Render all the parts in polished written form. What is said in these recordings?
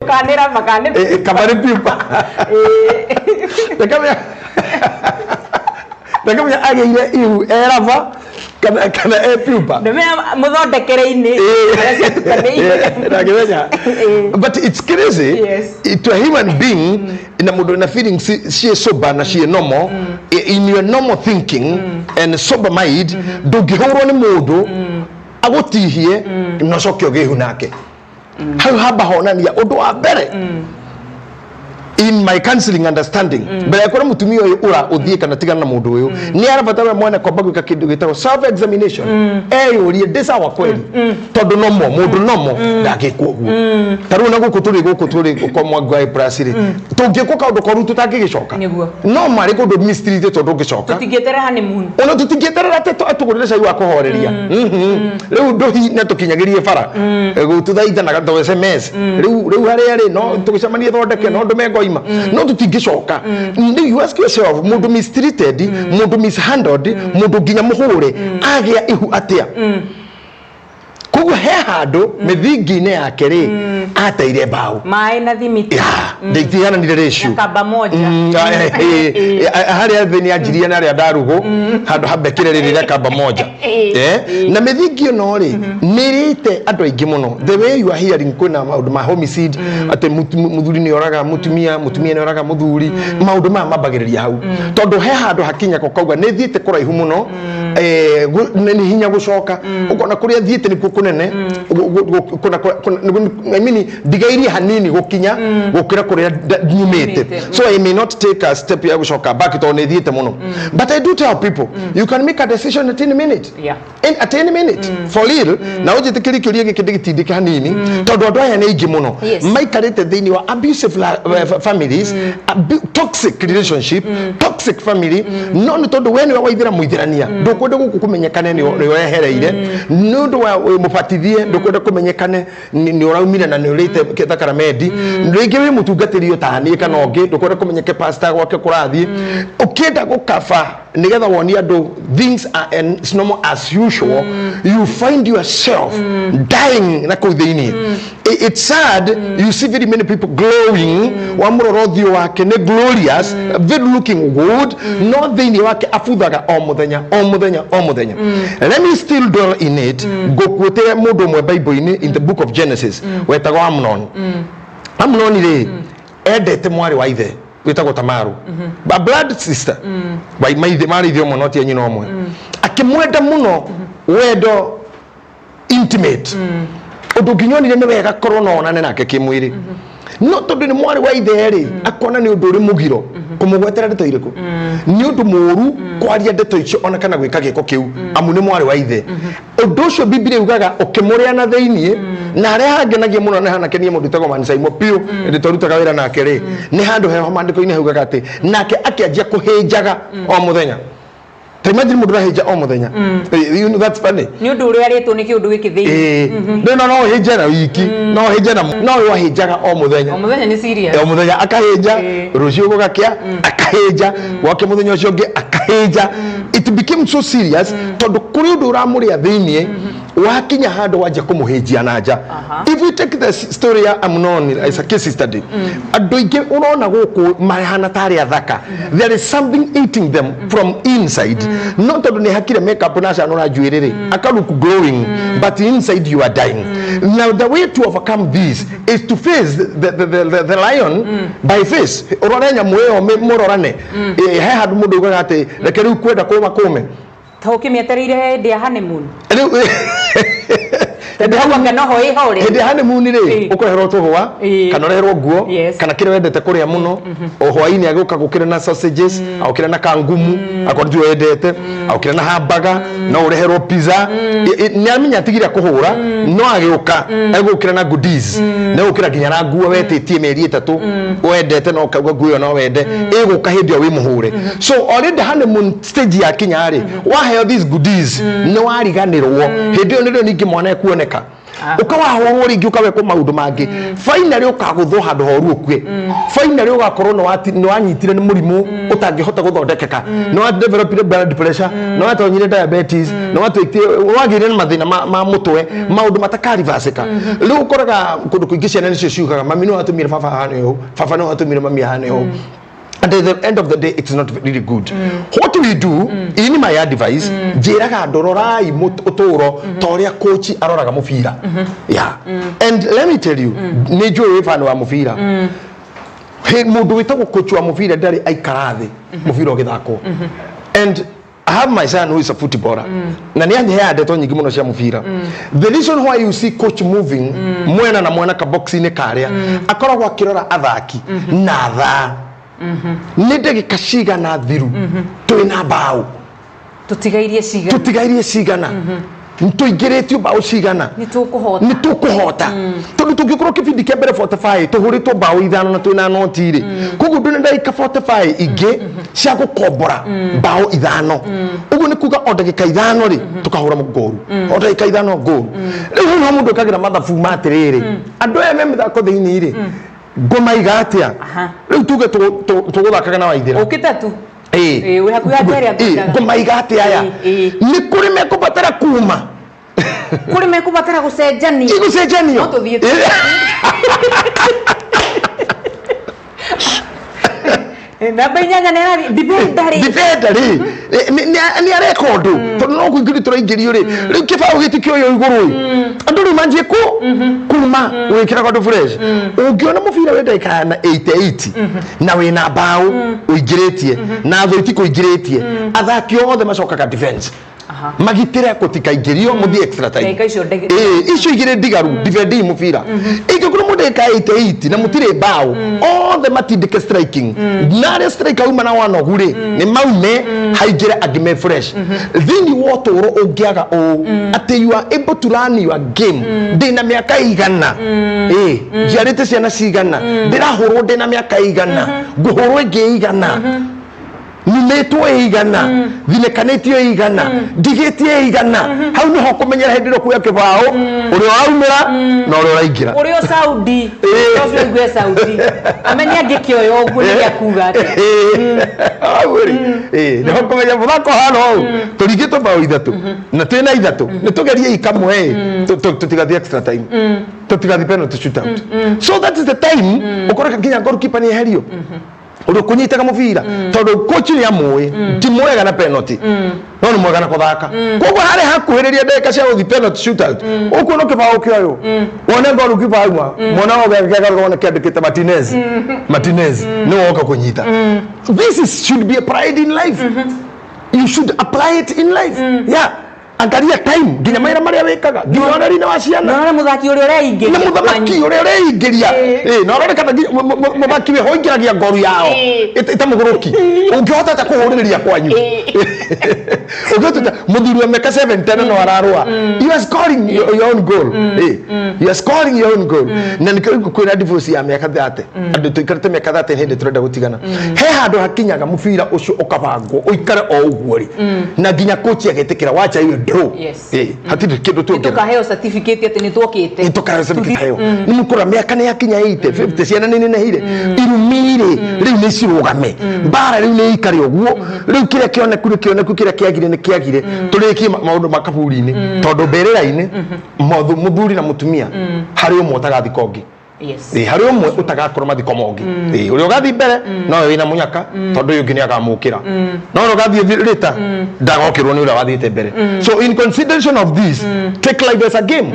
Kanä raba kanä Kaba nĩ pupa. Ndakamenya, ndakamenya agĩire ihu e raba kana e pupa. Ndamenya må thondekere-inä harĩa ciatukanĩire. Ndangĩmenya. But it's crazy to a human being na mũndũ na feelings ciĩ sober na ciĩ normal, in your normal thinking and sober mind, ndũngĩhũrwo nĩ mũndũ agũtihie na ũcoke ũgĩe ihu nake. Hau hamba honania ũndũ wa mbere, in my counseling understanding, mbere ya kwĩra mũtumia ũyũ ũra ũthiĩ kana tigana na mũndũ ũyũ, nĩ arabatara we mwene kwamba gwĩka kĩndũ gĩtagwo self examination, eyũrie, ndĩ sawa kweli? Tondũ nomo mũndũ nomo ndangĩkwo ũguo. Ta rĩu na gũkũ tũrĩ kwa Mwangi Plus rĩ, tũngĩkwo kaũndũ koru tũtangĩgĩcoka. No marĩ kũndũ mistreated tondũ ũngĩcoka. Tũtingĩeterera honeymoon. Ona tũtingĩeterera atĩ atũgũrĩre cai wa kũhoreria. Rĩu ndũhi na tũkinyagĩrie bara tũthaithanaga to SMS. Rĩu harĩa rĩ, no tũgĩcemanie thondeke no ndũme ngoima, no tũtingĩcoka. Rĩu you ask yourself, mũndũ mistreated, mũndũ mishandled, mũndũ nginya mũhũre, agĩa ihu atĩa? Koguo he handũ mĩthingi-inĩ yake rĩ ateire mbaũ. Maĩ na thimiti. Ya ndĩtihananire ratio. Na kamba moja. Harĩa thĩ nĩ anjirie na harĩa ndarugũ handũ hambekire rĩrĩ rĩa kamba moja. Na mĩthingi ĩno rĩ nĩ ĩrĩte andũ aingĩ mũno. The way you are hearing, kwĩna maũndũ ma homicide, atĩ mũthuri nĩ oraga mũtumia, mũtumia nĩ oraga mũthuri. Maũndũ maya mambagĩrĩria hau, tondũ he handũ hakinya ũkauga nĩ thiĩte kũraihu mũno, nĩ hinya gũcoka. Ũkona kũrĩa thiĩte nĩkuo kũnene, I mean, ndigairie hanini gũkinya gũkĩra kũrĩa nyumĩte. Nyumĩte. So I may not take a step ya gũcoka back tondũ nĩ thiĩte mũno. But I do tell people, you can make a decision at any minute. At any minute, for real. Na ũnjĩtĩkĩrie kĩũria gĩkĩ ndĩgĩtindĩke hanini, tondũ andũ aya nĩ aingĩ mũno maikarĩte thĩinĩ wa abusive families, toxic relationship, toxic family, no nĩ tondũ we nĩwe waithĩra mũithĩrania, ndũkwenda gũkũ kũmenyekane nĩ ũrehereire, nĩ ũndũ wa wĩ mũbatithie, ndũkwenda kũmenyekane nĩ ũraumire na nĩ ũrĩte thakaramendi. Rĩngĩ wĩ mũtungatĩri o ta niĩ kana ũngĩ, ndũkwenda kũmenyeke pastor gwake kũrathiĩ. Ũkĩenda gũkaba nĩgetha wonie andũ things are as normal as usual, you find yourself dying na kũu thĩinĩ. It's sad. You see very many people glowing, wamũrora ũthiũ wake nĩ glorious, very looking good, no thĩinĩ wake abuthaga o mũthenya, o mũthenya, o mũthenya. Let me still dwell in it. Ngũkuĩte mũndũ ũmwe Bible-inĩ, in the Book of Genesis, wetagwo Amnon. Amnon rĩ, endete mwarĩ wa ithe wĩtagwo Tamaru, a blood sister wa maithe, marĩ ithe ũmwe no ti a nyina ũmwe. Akĩmwenda mũno, wendo intimate, ũndũ nginya onire nĩ wega korwo no onane nake kĩmwĩrĩ. No tondũ nĩ mwarĩ wa ithe rĩ, akona nĩ ũndũ ũrĩ mũgiro kũmũgwetera ndeto irĩkũ, nĩ ũndũ mũũru kwaria ndeto icio ona kana gwĩka gĩko kĩu, amu nĩ mwarĩ wa ithe. Ũndũ ũcio Bibilia yugaga ũkĩmũrĩa na thĩiniĩ. Na harĩa hangenagia mũno nĩ hanakenia mũndũ wĩtagwo Manicaimo piũ, hĩndĩ twarutaga wĩra nake rĩ, nĩ handũ heho maandĩko-inĩ haugaga atĩ nake akĩanjia kũhĩnjaga o mũthenya. Ta imagine mũndũ ũrahĩnja o mũthenya. You know that's funny. Nĩ ũndũ ũrĩa arĩtwo nĩ kĩũndũ gĩkĩ thĩinĩ. Ĩĩ, no ũhĩnje na wiki, no ũhĩnje na no ũyũ ahĩnjaga o mũthenya. O mũthenya nĩ serious. O mũthenya akahĩnja. Rũciũ gũgakĩa akahĩnja, gwake mũthenya ũcio ũngĩ akahĩnja. It became so serious tondũ kũrĩ ũndũ ũramũrĩa thĩiniĩ, wakinya handũ wanjia kũmũhĩnjia na nja. If we take the story ya Amnon as a case study, andũ aingĩ ũrona gũkũ marehana tarĩ athaka, there is something eating them from inside. No tondũ nĩ hakire makeup na acanũra njuĩrĩ rĩ, aka look glowing, but inside you are dying. Now the way to overcome this is to face the lion by face. Ũrore nyamũ ĩyo, mũrorane. He handũ mũndũ ugaga atĩ reke rĩu kwenda kũma kũme. Ta ũkĩmĩetereire hĩndĩ ya honeymoon. Rĩu Tondũ hau anga noho ĩho rĩ. Hĩndĩ ya honeymoon rĩ, ũkũreherwo tũhũa kana ũreherwo nguo kana kĩrĩa wendete kũrĩa mũno. O hwaĩ-inĩ agĩũka gũkĩre na sausages, agũkĩre na kangumu akorwo nĩwe wendete, agũkĩre na hamburger, no ũreherwo pizza. Nĩ amenya atigire kũhũra, no agĩũka egũkĩra na goodies, na egũkĩra nginya na nguo wetĩtie mĩeri 3 wendete, no ũkauga nguo ĩyo no wende ĩgũka hĩndĩ ĩyo wĩ mũhũre. So already honeymoon stage yakinya rĩ, waheo these goodies, nĩ wariganĩrwo. Hĩndĩ ĩyo nĩrĩo ningĩ mwana ekuoneka. Ũkawahũrwo rĩngĩ, ũkawekwo maũndũ mangĩ, finally ũkagũthwo handũ horu ũkue. Finally ũgakorwo nĩ wanyitire nĩ mũrimũ ũtangĩhota gũthondekeka, nĩ wa developire blood pressure, nĩ watonyire diabetes, nĩ watuĩkire wagĩire na mathĩna ma mũtwe, maũndũ matakarivacĩka. Rĩu ũkoraga kũndũ kũingĩ ciana nĩcio ciugaga, "Mami nĩ watũmire baba ahane ũũ, baba nĩ watũmire mami ahane ũũ." And at the end of the day, it's not really good. What we do, in my advice, njĩraga andũ, rorai ũtũũro ta ũrĩa coach aroraga mũbira. Yeah, and let me tell you, nĩ njũĩ wĩ fan wa mũbira. He mũndũ wĩtagwo coach wa mũbira ndarĩ aikara thĩ mũbira ũgĩthakwo. And I have my son who is a footballer, na nĩ anyiheaga ndeto nyingĩ mũno cia mũbira. The reason why you see coach moving mwena na mwena kabox-inĩ karĩa, akoragwo akĩrora athaki na thaa, nĩ ndagĩka cigana thiru twĩna mbaũ, Tũtigairie cigana? Tũtigairie cigana, tũingĩrĩtio mbaũ cigana, nĩ tũkũhota? Nĩ tũkũhota, tondũ tũngĩkorwo kĩbindi kĩa mbere 45 tũhũrĩtwo mbaũ ithano na twĩna noti rĩ, koguo ndũna ndagĩka 45 ingĩ cia gũkombora mbaũ ithano. Ũguo nĩ kuga o ndagĩka 5 rĩ, tũkahũra ngoru, o ndagĩka 5 ngoru. Rĩu hau nĩho mũndũ ekagĩra mathabu ma atĩrĩrĩ, andũ aya me mĩthako thĩinĩ rĩ, ngũmaiga atĩa? Rĩu tuge tũgũthakaga na Waithĩra. Ũkĩte tu. Ĩĩ. Ĩĩ, wĩ hakuhĩ andũ arĩa ngwendaga. Ngũmaiga atĩa aya? Ĩĩ. Nĩ kũrĩ mekũbatara kuma? Kũrĩ mekũbatara gũcenjania? Igũcenjanio. No tũthiĩ. Namba 8 nĩ arathi defender rĩ. Defender rĩ, nĩ areka ũndũ, tondũ no kũingĩrio tũraingĩrio rĩ, rĩu kĩbaũ gĩtikĩoywo igũrũ ĩ, andũ rĩu manjie kũ kuma gwĩkĩra andũ fresh. Ũngĩona mũbira wĩ ndagĩka na 88 na wĩna mbaũ ũingĩrĩtie na thũ itikũingĩrĩtie, athaki othe macokaga defense, magitĩre gũtikaingĩrio mũthiĩ extra time. Ndagĩka icio Ĩĩ, icio igĩrĩ ndigaru defending mũbira. Ingĩkorwo mũndũ ndagĩka 88 na mũtirĩ mbaũ, othe matindĩke striking, na arĩa striker auma na wanogu rĩ, nĩ maume haingĩre angĩ me fresh. Thĩinĩ wa ũtũũro ũngĩaga ũũ atĩ you are able to run your game, ndĩna mĩaka igana, ĩĩ, njiarĩte ciana cigana, ndĩrahũrwo ndĩna mĩaka igana, ngũhũrwo ĩngĩ igana, numĩtwo ĩigana, thinĩkanĩtio ĩigana, ndigĩtie ĩigana, hau nĩho kũmenyera hĩndĩ ĩrĩa kuoya kĩbaũ, ũrĩa ũraumĩra na ũrĩa ũraingĩra. Ũrĩa o Saudi. Ũcio aigue Saudi amenye angĩkĩoya ũguo nĩ gĩa kuga atĩa. Hau rĩ, ĩĩ, nĩho kũmenya mũthako hana ũũ, tũringĩtwo mbaũ ithatũ na twĩna ithatũ, nĩ tũgerie ikamwe ĩ, tũtigathiĩ extra time, tũtigathiĩ penalty shootout. So that is the time ũkoraga nginya goalkeeper nĩ eherio, ũrĩa ũkũnyitaga mũbira, tondũ coach nĩ amũĩ ti mwega na penalty, no nĩ mwega na kũthaka. Koguo harĩa hakuhĩrĩria ndagĩka cia gũthiĩ penalty shootout, ũkuona kĩbaũ kĩoywo, wone goalkeeper auma mwena wa gĩake, wone kĩandĩkĩte Martinez, Martinez nĩ woka kũnyita. This is should be a pride in life. You should apply it in life. Yeah, angalia time, nginya mawĩra marĩa wĩkaga, nginya ũreri-inĩ wa ciana. Na mũthaki ũrĩa ũreingĩria. Na mũthamaki ũrĩa ũreingĩria. Ĩ, na ũrore kana mũthaki wĩho ũingĩragia ngoru yao ĩtamũgũrũki, ũngĩhota atĩa kũhũrĩrĩria kwanyu? Ũngĩhota atĩa? Mũthuri wa mĩaka 70 no ararũa. You are scoring your own goal. Ĩ, you are scoring your own goal. Na nĩkĩo kwĩna divorce ya mĩaka 30, andũ tũikarĩte mĩaka 30 hĩndĩ tũrenda gũtigana. He handũ hakinyaga mũbira ũcio ũkabangwo ũikare o ũguo rĩ, na nginya coach agetĩkĩra wacha iwe draw. Ĩ, hatirĩ kĩndũ tuongerera. Tũkaheo certificate atĩ nĩ twokĩte. Tũkaheo. Nĩ mũkũra mĩaka nĩ yakinya 80, 50, ciana nĩ nenehire, irumi rĩ, rĩu nĩ cirũgame, mbara rĩu nĩ ikare ũguo. Rĩu kĩrĩa kĩoneku nĩ kĩoneku, kĩrĩa kĩagire nĩ kĩagire, tũrĩkie maũndũ ma kaburi-inĩ, tondũ mbĩrĩra-inĩ mũthuri na mũtumia harĩ ũmwe ũtagathika ũngĩ. Ĩ, harĩ ũmwe ũtagakorwo mathiko mongĩ. Ĩ, ũrĩa ũgathiĩ mbere nowe wĩna mũnyaka, tondũ ũyũ ũngĩ nĩ agamũkĩra, no ũrĩa ũgathiĩ rĩta ndagokĩrwo nĩ ũrĩa wathiĩte mbere. So in consideration of this, take life as a game.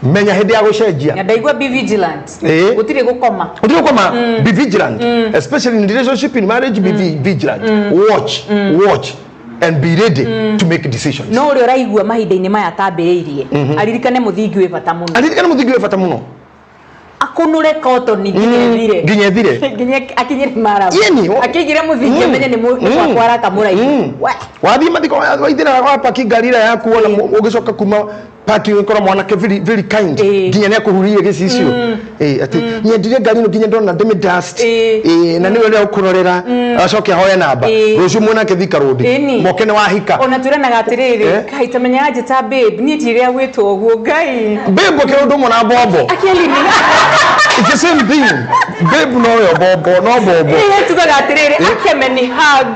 Menya hĩndĩ ya gũcenjia. Na ndaigua be vigilant. Gũtirĩ gũkoma. Ũtirĩ gũkoma. Be vigilant, especially in relationship, in marriage. Be vigilant, watch, watch and be ready to make decisions. No ũrĩa ũraigua mahinda-inĩ maya atambĩrĩirie aririkane mũthingi wĩ bata mũno. Aririkane mũthingi wĩ bata mũno. Akunũre kotoni nginya ĩthire. Nginya ĩthire. Nginya akinyĩre marabu. Yeni, akĩigire mũthingi, amenye nĩ nĩ gwakwa araka mũraihu. Wathiĩ mathiko waithĩra wapaki ngari ĩrĩa yaku, wona ũgĩcoka kuma Parking ũkora mwanake very very kind, nginya nĩ akũhurire gĩcicio. Atĩ nyendire ngari ĩno nginya ndona ndĩmĩ dust. Na nĩwe ũrĩa ũkũrorera, acoke ahoe namba. Rũciũ mwanake Thika Road moke nĩ wahika. Ona twĩranaga atĩrĩrĩ, kai tamenya njĩta babe, niĩ ndirĩa gwĩtwo ũguo, Ngai. Babe akĩrĩ ũndũ ũmwe na bombo. Akĩeli nĩ It's the same thing. Babe noyo bombo, no bombo. Ĩĩ, tugaga atĩrĩrĩ, akemeni hug.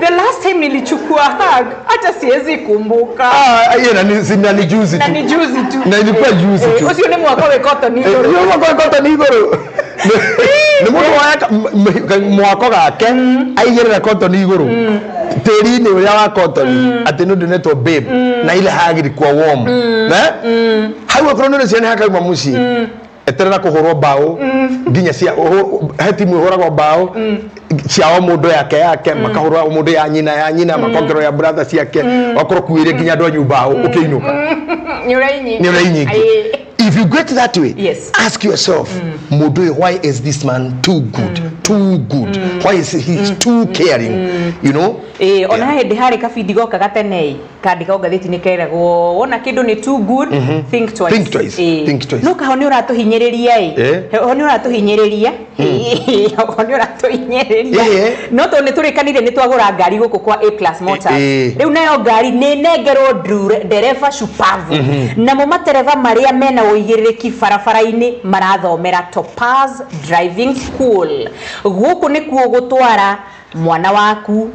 The last time nilichukua hug hata siwezi kumbuka. Ah, iye na ni na ni juzi Na tu. ni juzi tu. Na ilikuwa juzi tu. Ũcio nĩ mwaka wĩ cotton igũrũ. Iyo mwako cotton igũrũ. Nĩ mũndũ woya mwako gake aigĩrĩra cotton igũrũ tĩri-inĩ ũrĩa wa cotton, atĩ nĩ ũndũ netwo babe na ile hug ilikuwa warm. Ne? Hau akorwo nĩ ciana hakauma mũciĩ, eterera kũhũrwo mbaũ nginya cia he timu ĩhũragwo mbaũ cia o mũndũ yake yake, makahũrwo o mũndũ ya nyina ya nyina, makongerwo ya brother ciake, wakorwo kuĩre nginya andũ anyu mbaũ ũkĩinũka. Nĩ ũrainyingĩ. Nĩ ũrainyingĩ. If you get that way, ask yourself, mũndũ ũyũ, why is this man too good, too good? Why is he too caring? Ĩĩ, ona hĩndĩ harĩ kabindi goka gatene kandĩkagwo ngathĩti-inĩ keragwo, wona kĩndũ nĩ too good, think twice. Think twice, think twice. No kaho nĩ ũratũhinyĩrĩria ĩ. Ho nĩ ũratũhinyĩrĩria, ho nĩ ũratũhinyĩrĩria. No tondũ nĩ tũrĩkanire nĩ twagũra ngari gũkũ kwa A Plus Motors, rĩu nayo ngari nĩ nengerwo ndereba shupavu. Namo matereba marĩa mena ũigĩrĩrĩki barabara-inĩ marathomera Topaz Driving School. Gũkũ nĩkuo gũtwara mwana waku,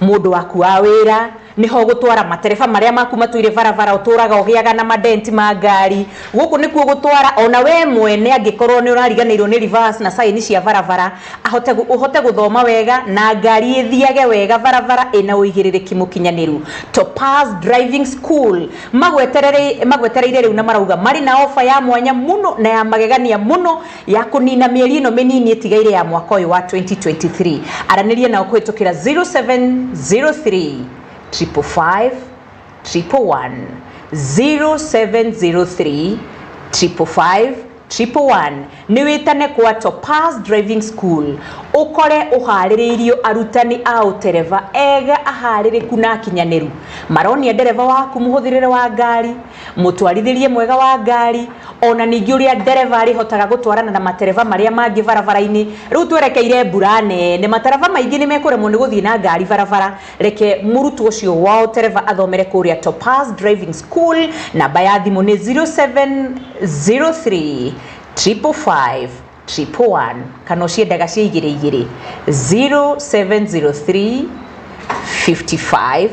mũndũ waku wa wĩra, niho gũtwara matereba marĩa maku matũire barabara ũtũraga ũgĩaga na madenti ma ngari. Gũkũ nĩkuo gũtwara ona we mwene angĩkorwo nĩ ũrariganĩirwo nĩ reverse na sign cia barabara, ahote ũhote gũthoma wega na ngari ĩthiage wega barabara ĩna ũigĩrĩrĩki mũkinyanĩru. Topaz Driving School magwetereire rĩu na marauga marĩ na ofa ya mwanya mũno na ya magegania mũno ya kũnina mĩeri ĩno mĩnini ĩtigaire ya mwaka ũyũ wa 2023. Aranĩria nao kũhĩtũkĩra 0703 555 111, 0703 555 111. Nĩ wĩtane kwa Topaz Driving School, ũkore ũharĩrĩirio arutani a ũtereba ega, aharĩrĩku na akinyanĩru. Maronia ndereba waku mũhũthĩrĩre wa ngari, mũtwarithĩrie mwega wa ngari, ona ningĩ ũrĩa ndereba arĩhotaga gũtwarana na matereba marĩa mangĩ barabara-inĩ. Rĩu twerekeire mbura nene, matereba maingĩ nĩ mekũremwo nĩ gũthiĩ na ngari barabara. Reke mũrutwo ũcio wa ũtereba athomere kũrĩa Topaz Driving School. Namba ya thimũ nĩ 0703 555 111, kana ũciendaga cia igĩrĩ igĩrĩ, 0703 55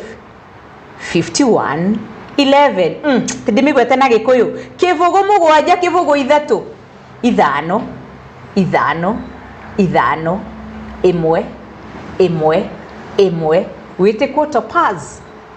51 11. Ndĩmĩgwete na Gĩkũyũ, 0 7 0 3 5 5 5 1 1 1. Wĩtĩkwo Topaz,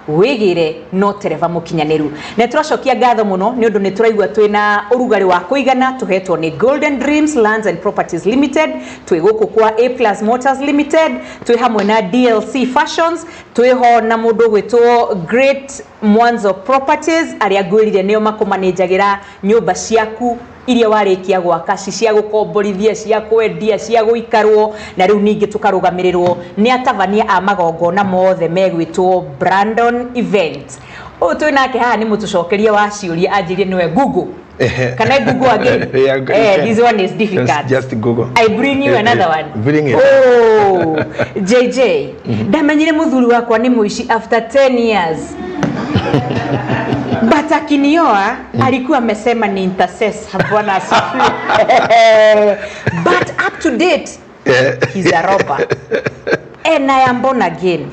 wĩgĩre no tereba mũkinyanĩru. Na tũracokia ngatho mũno nĩ ũndũ nĩ tũraigua twĩna ũrugarĩ wa kũigana tũhetwo nĩ Golden Dreams Lands and Properties Limited. Twĩ gũkũ kwa A Plus Motors Limited, twĩ hamwe na DLC Fashions, twĩho na mũndũ ũgwĩtwo Great Mwanzo Properties, arĩa ngwĩrire nĩo makũmanĩnjagĩra nyũmba ciaku iria warĩkia gwaka, ci cia gũkomborithia, cia kwendia, cia gũikarwo. Na rĩu ningĩ tũkarũgamĩrĩrwo nĩ atabania a magongona mothe megwĩtwo Brandon Event. Ũyũ twĩ nake haha nĩ mũtũcokeria wa ciũria, anjĩrie nĩwe Google. Can I Google again? Yeah, you can. This one is difficult. Just Google. I bring you another one. Bring it. Oh, JJ, ndamenyire mũthuri wakwa nĩ mũici after 10 years. But akinioa alikuwa amesema ni intercessor. Bwana asifiwe. But up to date he's a robber. And I am born again.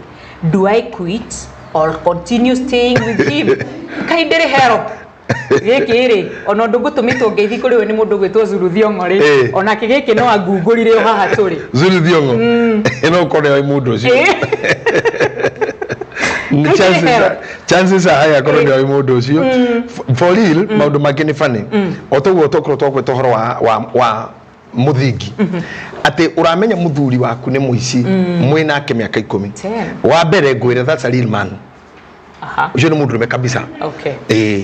Do I quit or continue staying with him? Kaĩ ndĩrĩ help? Gĩkĩ rĩ, ona ũndũ ngũtũmĩtwo ngeithi kũrĩ we nĩ mũndũ ũgwĩtwo Zulu Thiong'o rĩ, onake gĩkĩ no angungũrire o haha tũrĩ. Zulu Thiong'o no ũkorwo nĩ mũndũ ũcio. Nĩ Kaingĩ chances hell. Chances are high akorwo nĩ oĩ mũndũ ũcio. For real, maũndũ mangĩ nĩ funny. O toguo tokorwo twakwĩta ũhoro wa mũthingi atĩ ũramenya mũthuri waku nĩ mũici, mwĩ nake mĩaka 10. 10. Wa mbere ngwĩre, that's a real man. Ũcio nĩ mũndũrũme kabisa. Ĩĩ,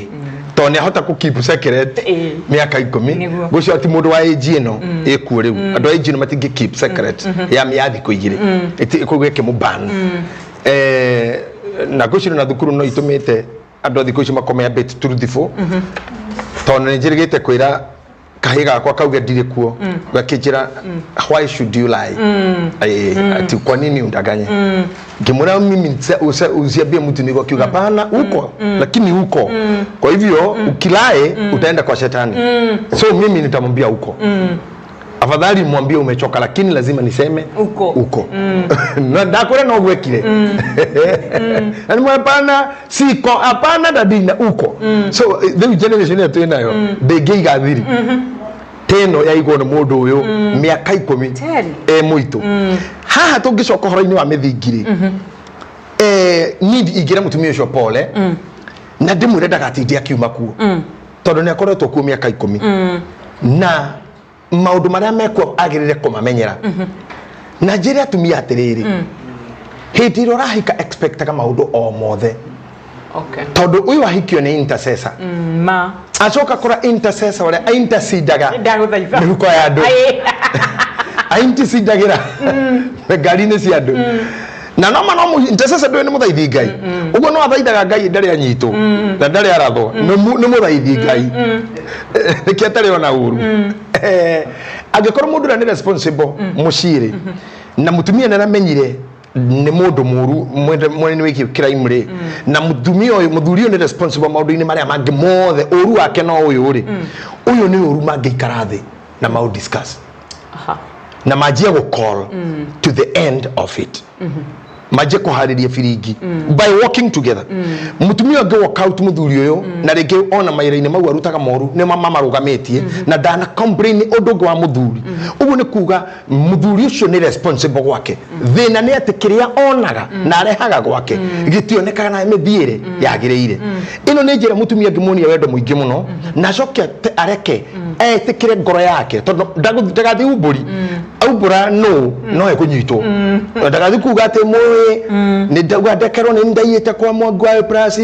tondũ nĩ ahota kũ keep secret mĩaka 10. Gũcio ti mũndũ wa age ĩno ĩkuo rĩu. Andũ a age ĩno matingĩ keep secret ya thikũ 2, ĩkũigua ĩkĩmũban. Na ngwĩciria na thukuru no itũmĩte. Andũ a thikũ ici makome a bit truthful, tondũ nĩ njĩrĩgĩte kwĩra kahĩ gakwa kauge ndirĩ kuo, gakĩnjĩra, "Why should you lie?" Ati kwa nini undanganye? Ngĩmwĩra mimi usiambie mtu niko, akiuga hapana, uko lakini uko, kwa hivyo ukilie utaenda kwa shetani. So mimi nitamwambia uko. Afadhali mwambie umechoka, lakini lazima niseme Uko. Uko. Na ndakwĩra no gwekire na nimwe hapana, siko, hapana dadina uko. So rĩu generation ĩyo twĩ nayo ndĩngĩiga thiri ta ĩno yaigwo nĩ mũndũ ũyũ mĩaka 10. 10. E mũitũ haha tũngĩcoka ũhoro-inĩ wa mĩthingi rĩ, niĩ ingĩra mũtumia ũcio pole na ndĩmwĩre ndagatinde akiuma kuo, tondũ nĩ akoretwo kuo mĩaka 10 na maũndũ marĩa mekuo agĩrĩre kũmamenyera. Na njĩre atumia atĩrĩrĩ, hĩndĩ ĩrĩa ũrahika, expectaga maũndũ o mothe, tondũ ũyũ ahikio nĩ intercessor. Ma. Acoka kora intercessor ũrĩa intercedaga Ndagũthaitha. mĩhuko ya andũ, aintercedagĩra ngari-inĩ cia andũ, na no ma no intercessor ndũĩ nĩ mũthaithi Ngai ũguo no athaithaga Ngai ndarĩ anyitwo na ndarĩ arathwo. Nĩ mũthaithi Ngai nĩkĩo atarĩ ona ũru. Angĩkorwo mũndũ ũrĩa nĩ responsible mũciĩ rĩ, na mũtumia nĩ aramenyire nĩ mũndũ mũru mwene wĩgiĩ crime rĩ, na mũtumia ũyũ, mũthuri ũyũ nĩ responsible maũndũ-inĩ marĩa mangĩ mothe, ũru wake no ũyũ rĩ, ũyũ nĩ ũru mangĩikara thĩ na mau discuss na manjie gũ call to the end of it, manjie kũharĩria biringi by working together. Mũtumia ũngĩ walk out mũthuri ũyũ na rĩngĩ ona mawĩra-inĩ mau arutaga moru nĩ mamarũgamĩtie na ndana complain ũndũ ũngĩ wa mũthuri ũguo, nĩ kuga mũthuri ũcio nĩ responsible gwake. Thĩna nĩ atĩ kĩrĩa onaga na arehaga gwake gĩtionekaga na mĩthiĩre yagĩrĩire. Ĩno nĩ njĩra mũtumia angĩmuonia wendo mũingĩ mũno na acoke areke etĩkĩre ngoro yake, tondũ ndagathiĩ umbũri aumbũra no no ekũnyitwo, ndagathiĩ kuga atĩ mũĩ nĩ ndauga ndekerwo nĩ ndaiyĩte kwa Mwangi Plus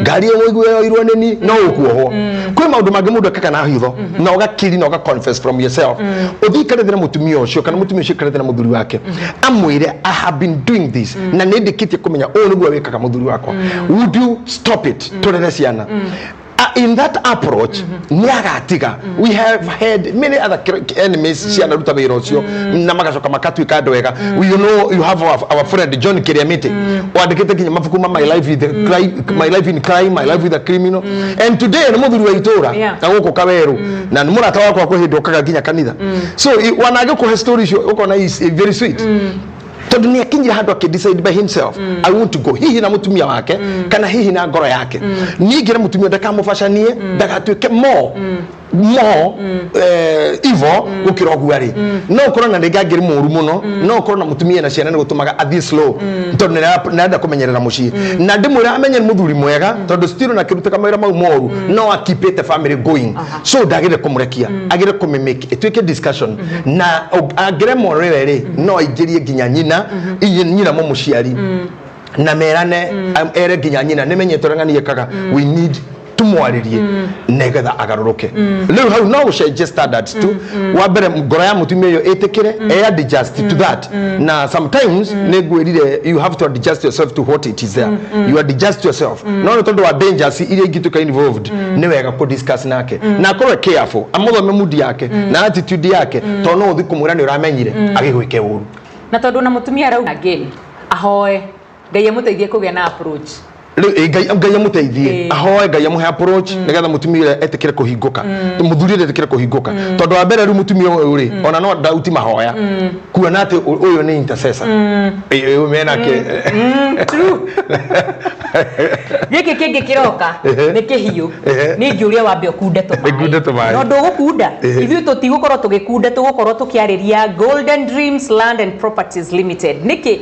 ngari ĩyo mũigue yoirwo nĩ no ũkuohwo. Kwĩ maũndũ mangĩ mũndũ ekaga na hitho na ũgakiri na ũga confess from yourself. Ũthiĩ ikarĩte na mũtumia ũcio kana mũtumia ũcio ikarĩte na mũthuri wake, amwĩre, "I have been doing this na nĩ ndĩkĩtie kũmenya ũũ nĩguo wĩkaga mũthuri wakwa. Would you stop it tũrere ciana?" In that approach nĩ agatiga. We have had many other enemies cianaruta wĩra ũcio na magacoka makatuĩka andũ ega. You know, you have our friend John Kiriamiti wandĩkĩte nginya mabuku ma my life with the crime, my life in crime, my life with a criminal, and today nĩ mũthuri wa itũra na gũkũ Kawerũ na nĩ mũrata wakwa kwĩ hĩndĩ okaga nginya kanitha. So wanangĩkũhe story icio ũkona is very sweet, tondũ nĩ akinyire handũ akĩ by himself, "I want to go," hihi na mũtumia wake kana hihi na ngoro yake. Ningĩ mũtumia ndakamũbacanie, ndagatuĩke more evil gũkĩra ũguo rĩ. No ũkorwo na rĩngĩ angĩrĩ mũru mũno, no ũkorwo na mũtumia na ciana nĩ gũtũmaga athiĩ slow, tondũ nĩ arenda kũmenyerera mũciĩ. Na ndĩmwĩra amenye nĩ mũthuri mwega, tondũ still na akĩrutaga mawĩra mau moru no akipĩte family going. So ndagĩrĩire kũmũrekia, agĩrĩire kũmĩmake ĩtuĩke discussion, na angĩremwo rĩwe rĩ, no aingĩrie nginya nyina, nyina mũmũciari, na merane, ere nginya nyina nĩ menyete ũrĩa ng'ani ĩkaga, we need tumwarĩrie nĩgetha agarũrũke. Rĩu hau no gũcenjie standards tu. Wa mbere, ngoro ya mũtumia ũyũ ĩtĩkĩre, e adjust to that. Na sometimes nĩ ngwĩrire you have to adjust yourself to what it is there. You adjust yourself, no nĩ tondũ wa dangers iria ingĩtuĩka involved, nĩ wega kũ discuss nake na akorwo careful, amũthome mood yake na attitude yake, tondũ no ũthiĩ kũmwĩra nĩ ũramenyire agĩgwĩke ũru. Na tondũ na mũtumia arauga again ahoe Ngai amũteithie kũgĩa na approach. Rĩu Ngai amũteithie, ahoe Ngai amũhe approach nĩgetha mũtumia ũrĩa etĩkĩre kũhingũka, mũthuri ũrĩa etĩkĩre kũhingũka, tondũ wa mbere rĩu mũtumia ũyũ rĩ, ona no ndauti mahoya kuona atĩ ũyũ nĩ intercessor. Ĩ, menake. True. Gĩkĩ kĩngĩ kĩroka nĩ kĩhiũ. Nĩ ngĩũria wambe ũkunde tũmaĩ. Ngunde tũmaĩ. No ndũgũkunda. Ithuĩ tũtigũkorwo tũgĩkunda, tũgũkorwo tũkĩarĩria Golden Dreams Land and Properties Limited. Nĩkĩ?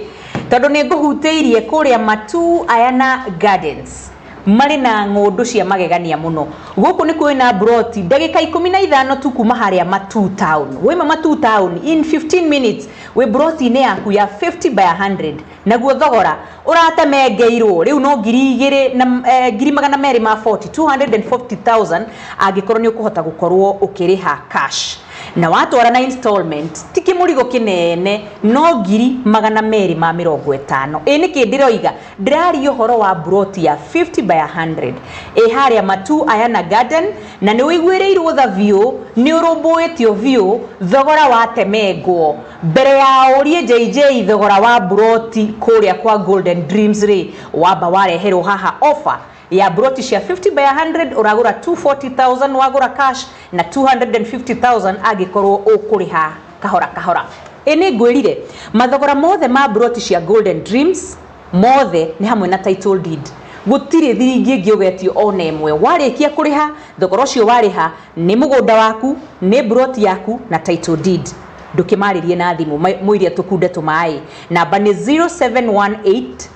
Tondũ nĩ ngũhutĩirie kũrĩa Matu Ayana Gardens marĩ na ng'ũndũ cia magegania mũno. Gũkũ nĩ kwĩna broti ndagĩka 15 tu kuma harĩa Matu Town. Waima Matu Town, in 15 minutes wĩ broti-inĩ yaku ya 50 by 100, naguo thogora ũratemengeirwo rĩu no 2000 na 240,000, 240,000, angĩkorwo nĩ ũkũhota gũkorwo ũkĩrĩha cash. Na watwara na installment ti kĩmũrigo kĩnene, no 250,000. Ĩ nĩkĩ ndĩroiga? Ndĩraria ũhoro wa broti ya 50 by 100 ĩ harĩa Matu Ayana Garden, na nĩ ũiguĩrĩirwo tha biũ, nĩ ũrũmbũĩtio biũ, thogora watemengwo. Mbere ya ũrie JJ thogora wa broti kũrĩa kwa Golden Dreams rĩ, wamba wareherwo haha offer ya broti cia 50 by 100, ũragũra 240,000 wagũra cash na 250,000 angĩkorwo ũkũrĩha kahora kahora. Ĩ nĩ ngwĩrire mathogora mothe ma broti cia Golden Dreams mothe nĩ hamwe na title deed, gũtirĩ thiringi ĩngĩ ũgetio ona ĩmwe. Warĩkia kũrĩha thogora ũcio warĩha nĩ mũgũnda waku, nĩ broti yaku na title deed. Ndũkĩmarĩrie na thimũ, mũirie tũkunde tũmaĩ. Namba nĩ 0718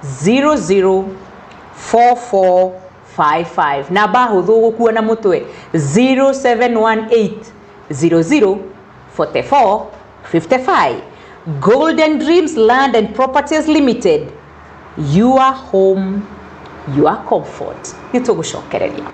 00 4455. Namba hũthũ gũkua na mũtwe, 0718 00 44 55. Golden Dreams Land and Properties Limited, your home, your comfort. Nĩ tũgũcokereria.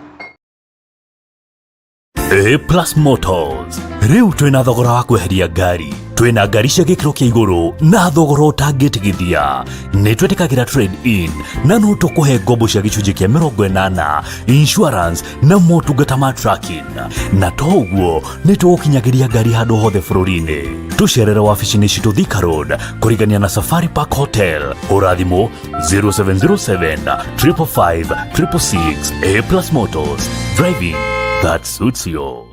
A Plus Motors rĩu twĩna thogora wa kweheria ngari, twĩna ngari cia gĩkĩro kĩa igũrũ na thogora ũtangĩtigithia. Nĩ twĩtĩkagĩra trade in na no tũkũhe ngombo cia gĩcunjĩ kĩa 80, insurance na motungata ma tracking, na to ũguo, nĩ tũgũkinyagĩria ngari handũ hothe bũrũri-inĩ. Tũcerere wabici-inĩ citũ Thika Road, kũrigania na Safari Park Hotel. Hũra thimũ 0707 555 666. A Plus Motors, driving that suits you.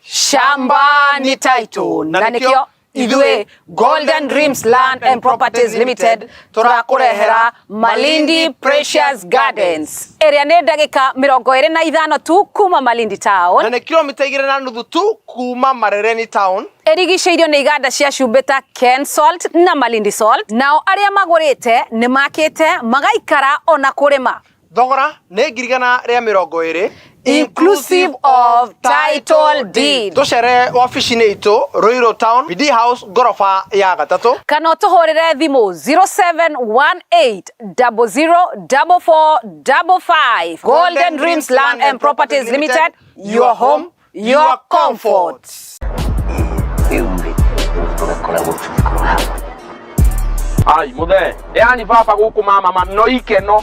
Shamba ni title, na nikio ithuĩ Golden Dreams Land and Properties Limited tũrakũrehera Malindi Precious Gardens, ĩrĩa nĩ ndagĩka 25 tu kuma Malindi town. Na nĩ kilomita 2.5 tu kuma Marereni town. Ĩrigicĩirio nĩ iganda cia cumbĩ ta Ken Salt na Malindi Salt. Nao arĩa magũrĩte nĩ makĩte magaikara ona kũrĩma. Thogora nĩ 120,000, inclusive of title deed. Tũcere wabici-inĩ itũ Ruiru Town, BD House, ngoroba ya gatatũ. Kana ũtũhũrĩre thimũ 0718 004455. Golden Dreams Land and Properties Limited, your home, your comfort. Rĩu rĩ, tũgakoragwo tũgĩkorwo hamwe. Ai muthe, yani baba guku mama ma no ikeno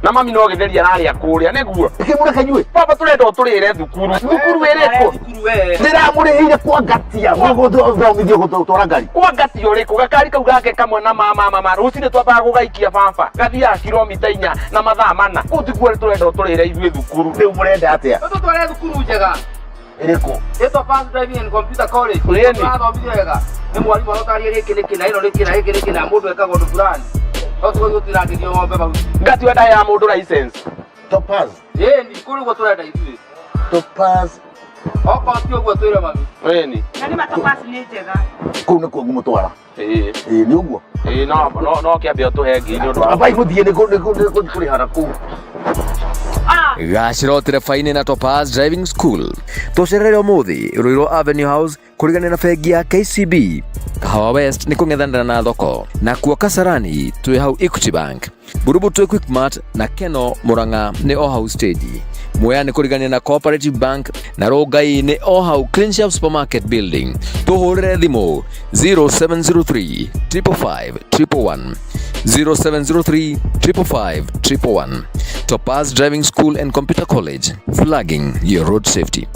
na mami no githeria araria kuria niguo. Ĩkĩmũreke inyuĩ. Baba, turenda uturire thukuru. Thukuru iriku? Ndĩramũrĩhĩire kwa ngatia gũthomithio gũtwara ngari. Kwa ngati uriku? Gakari kau gake kamwe na mama mama rucinĩ twambaga gũgaikia baba gathiaga kilomita 4 na mathaa 4. Kũu tikuo turenda uturire ithuĩ thukuru. Rĩu mũrenda atĩa? Tũtware thukuru njega. Ĩrĩkũ? Ĩtwa Fast Driving and Computer College. Ĩni. Tũrathomithio wega nĩ mwarimũ arotaria gĩkĩ nĩ kĩna, ĩno nĩ kĩna, gĩkĩ nĩ kĩna, mũndũ ekaga ũndũ fulani, no tũgũthiĩ gũtinangĩrio ng'ombe mahuti. Ngati wenda ya mũndũ license. Topaz. Ĩni, kũu nĩguo tũrenda ithuĩ. Topaz. Okorwo ti ũguo twĩre mami. Ĩni. Na nĩ matopaz nĩ njega. Kũu nĩkuo ngũmũtwara. Ĩĩ. Ĩĩ, nĩ ũguo. Ĩĩ, no kĩambe ũtũhe ngiri nĩ ũndũ wa Abai gũthiĩ nĩ kũrĩha na kũu. Gacĩra ũtereba-inĩ na Topaz Driving School. Tũcerere ũmũthĩ Ruiru Avenue House, kũrigania na bengi ya KCB. Kahawa West nĩ kũng'ethanĩra na thoko, na kuo Kasarani twĩ hau Equity Bank. Burubu twĩ Quickmart, na Keno Murang'a nĩ o hau stage. Mwea nĩ kũrigania na Cooperative Bank, na Rongai nĩ o hau Clean Shelf Supermarket building. Tũhũrĩre thimũ 0703 555 111, 0703 555 111. Topaz Driving School and Computer College, flagging your road safety.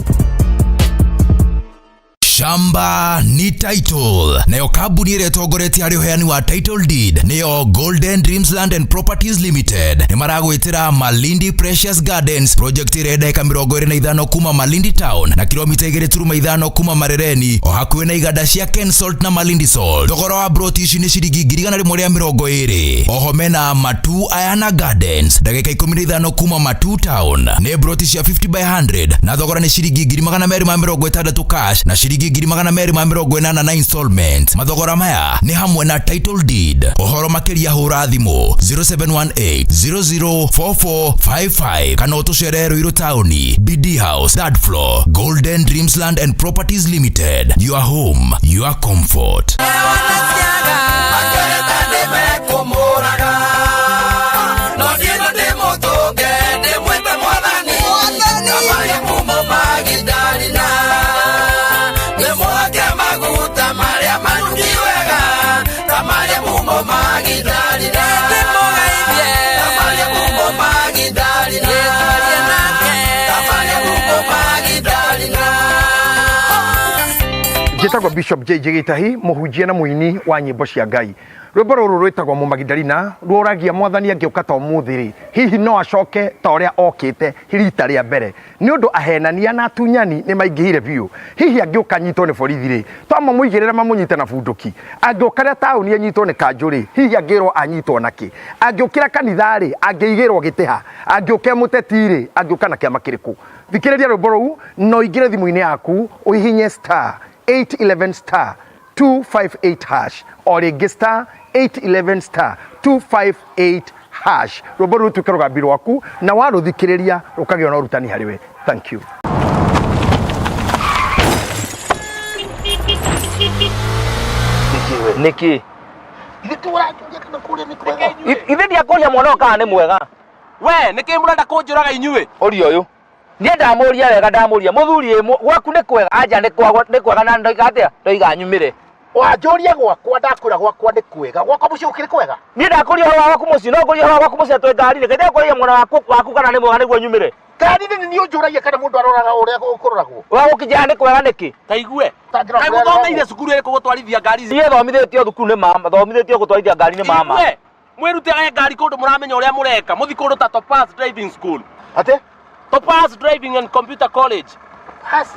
Shamba ni title. Nayo kambuni ĩrĩa ĩtongoretie harĩ ũheani wa title deed nĩyo Golden Dreams Land and Properties Limited. Nĩ maragwĩtĩra Malindi Precious Gardens project ĩrĩa ndagĩka 25 kuma Malindi town na kilomita 2.5 kuma Marereni, o hakuhĩ na iganda cia Ken Salt na Malindi Salt. Thogora wa broti ici nĩ ciringi 120,000. Oho mena Matu Ayana Gardens, ndagĩka 15 kuma Matu town, nĩ broti cia 50 by 100 na thogora nĩ ciringi 260,000 cash na ciringi 280,000 na installment. Mathogora maya nĩ hamwe na title deed. Ũhoro makĩria hũra thimũ 0718 004455 kana ũtũcerere Ruiru taũni, BD House, third floor. Golden Dreams Land and Properties Limited, your home, your comfort. Maguta marĩa manungi wega ta marĩa mumo magidalina. Ta marĩa mumo magidalina. Ta marĩa mumo magidalina. Njĩtagwo Bishop JJ Gĩtahi, mũhunjia na mũini wa nyĩmbo cia Ngai. Rwĩmbo rũrũ rwĩtagwo Mũmagidalina rũragia mwathani angĩũka ta ũmũthĩ rĩ, hihi no acoke ta ũrĩa okĩte rita rĩa mbere, nĩ ũndũ ahenania na atunyani nĩ maingĩhire biũ. Hihi angĩũka anyitwo nĩ borithi rĩ, twamamũigĩrĩra mamũnyite na bunduki? Angĩũka rĩa taũni anyitwo nĩ kanjũ rĩ, hihi angĩrwo anyitwo na kĩ? Angĩũkĩra kanitha rĩ, angĩigĩrwo gĩtĩ ha? Angĩũka mũteti rĩ, angĩũka na kĩama kĩrĩkũ? Thikĩrĩria rwĩmbo rũu na ũingĩre thimũ-inĩ yaku ũhihinye star 811 star 258 hash, o rĩngĩ star 811 star 258 hash. Rwĩmbo rũu rũtuĩke rũgambi rwaku na warũthikĩrĩria rũkagĩa na ũrutani harĩ we. Thank you. Nĩkĩ? Ithe ndiakũria mwana ũyũ kana nĩ mwega. We nĩkĩ mũrenda kũnjũraga inyuĩ? Ũria ũyũ. Niĩ ndamũria wega, ndamũria mũthuri ĩ gwaku nĩ kwega? Anja nĩ kwagwa nĩ kwega na ndoiga atĩa? Ndoiga nyumĩre. Wanjũria gwakwa, ndakwĩra gwakwa nĩ kwega. Gwakwa mũciĩ gũkĩrĩ kwega. Niĩ ndakũria ũhoro wa gwaku mũciĩ, no ngũria ũhoro wa gwaku mũciĩ atwĩ ngari-inĩ. Kaĩ ndakũria mwana waku kana nĩ mwega nĩguo nyumĩre? Ngari-inĩ nĩ niĩ ũnjũragia kana mũndũ aroraga ũrĩa kũroragwo. Wa gũkĩnjĩra nĩ kwega nĩkĩ? Taigue. Ũtangĩrora Kaĩ kũrĩa mũthomeire aroragwo. cukuru ĩrĩkũ gũtwarithia ngari ici? Niĩ thomithĩtio thukuru nĩ mama, thomithĩtio gũtwarithia ngari nĩ mama. Igue. Mwĩrutĩre ngari kũndũ mũramenya ũrĩa mũreka. Mũthi kũndũ ta Topaz Driving School. Atĩ? Topaz Driving and Computer College.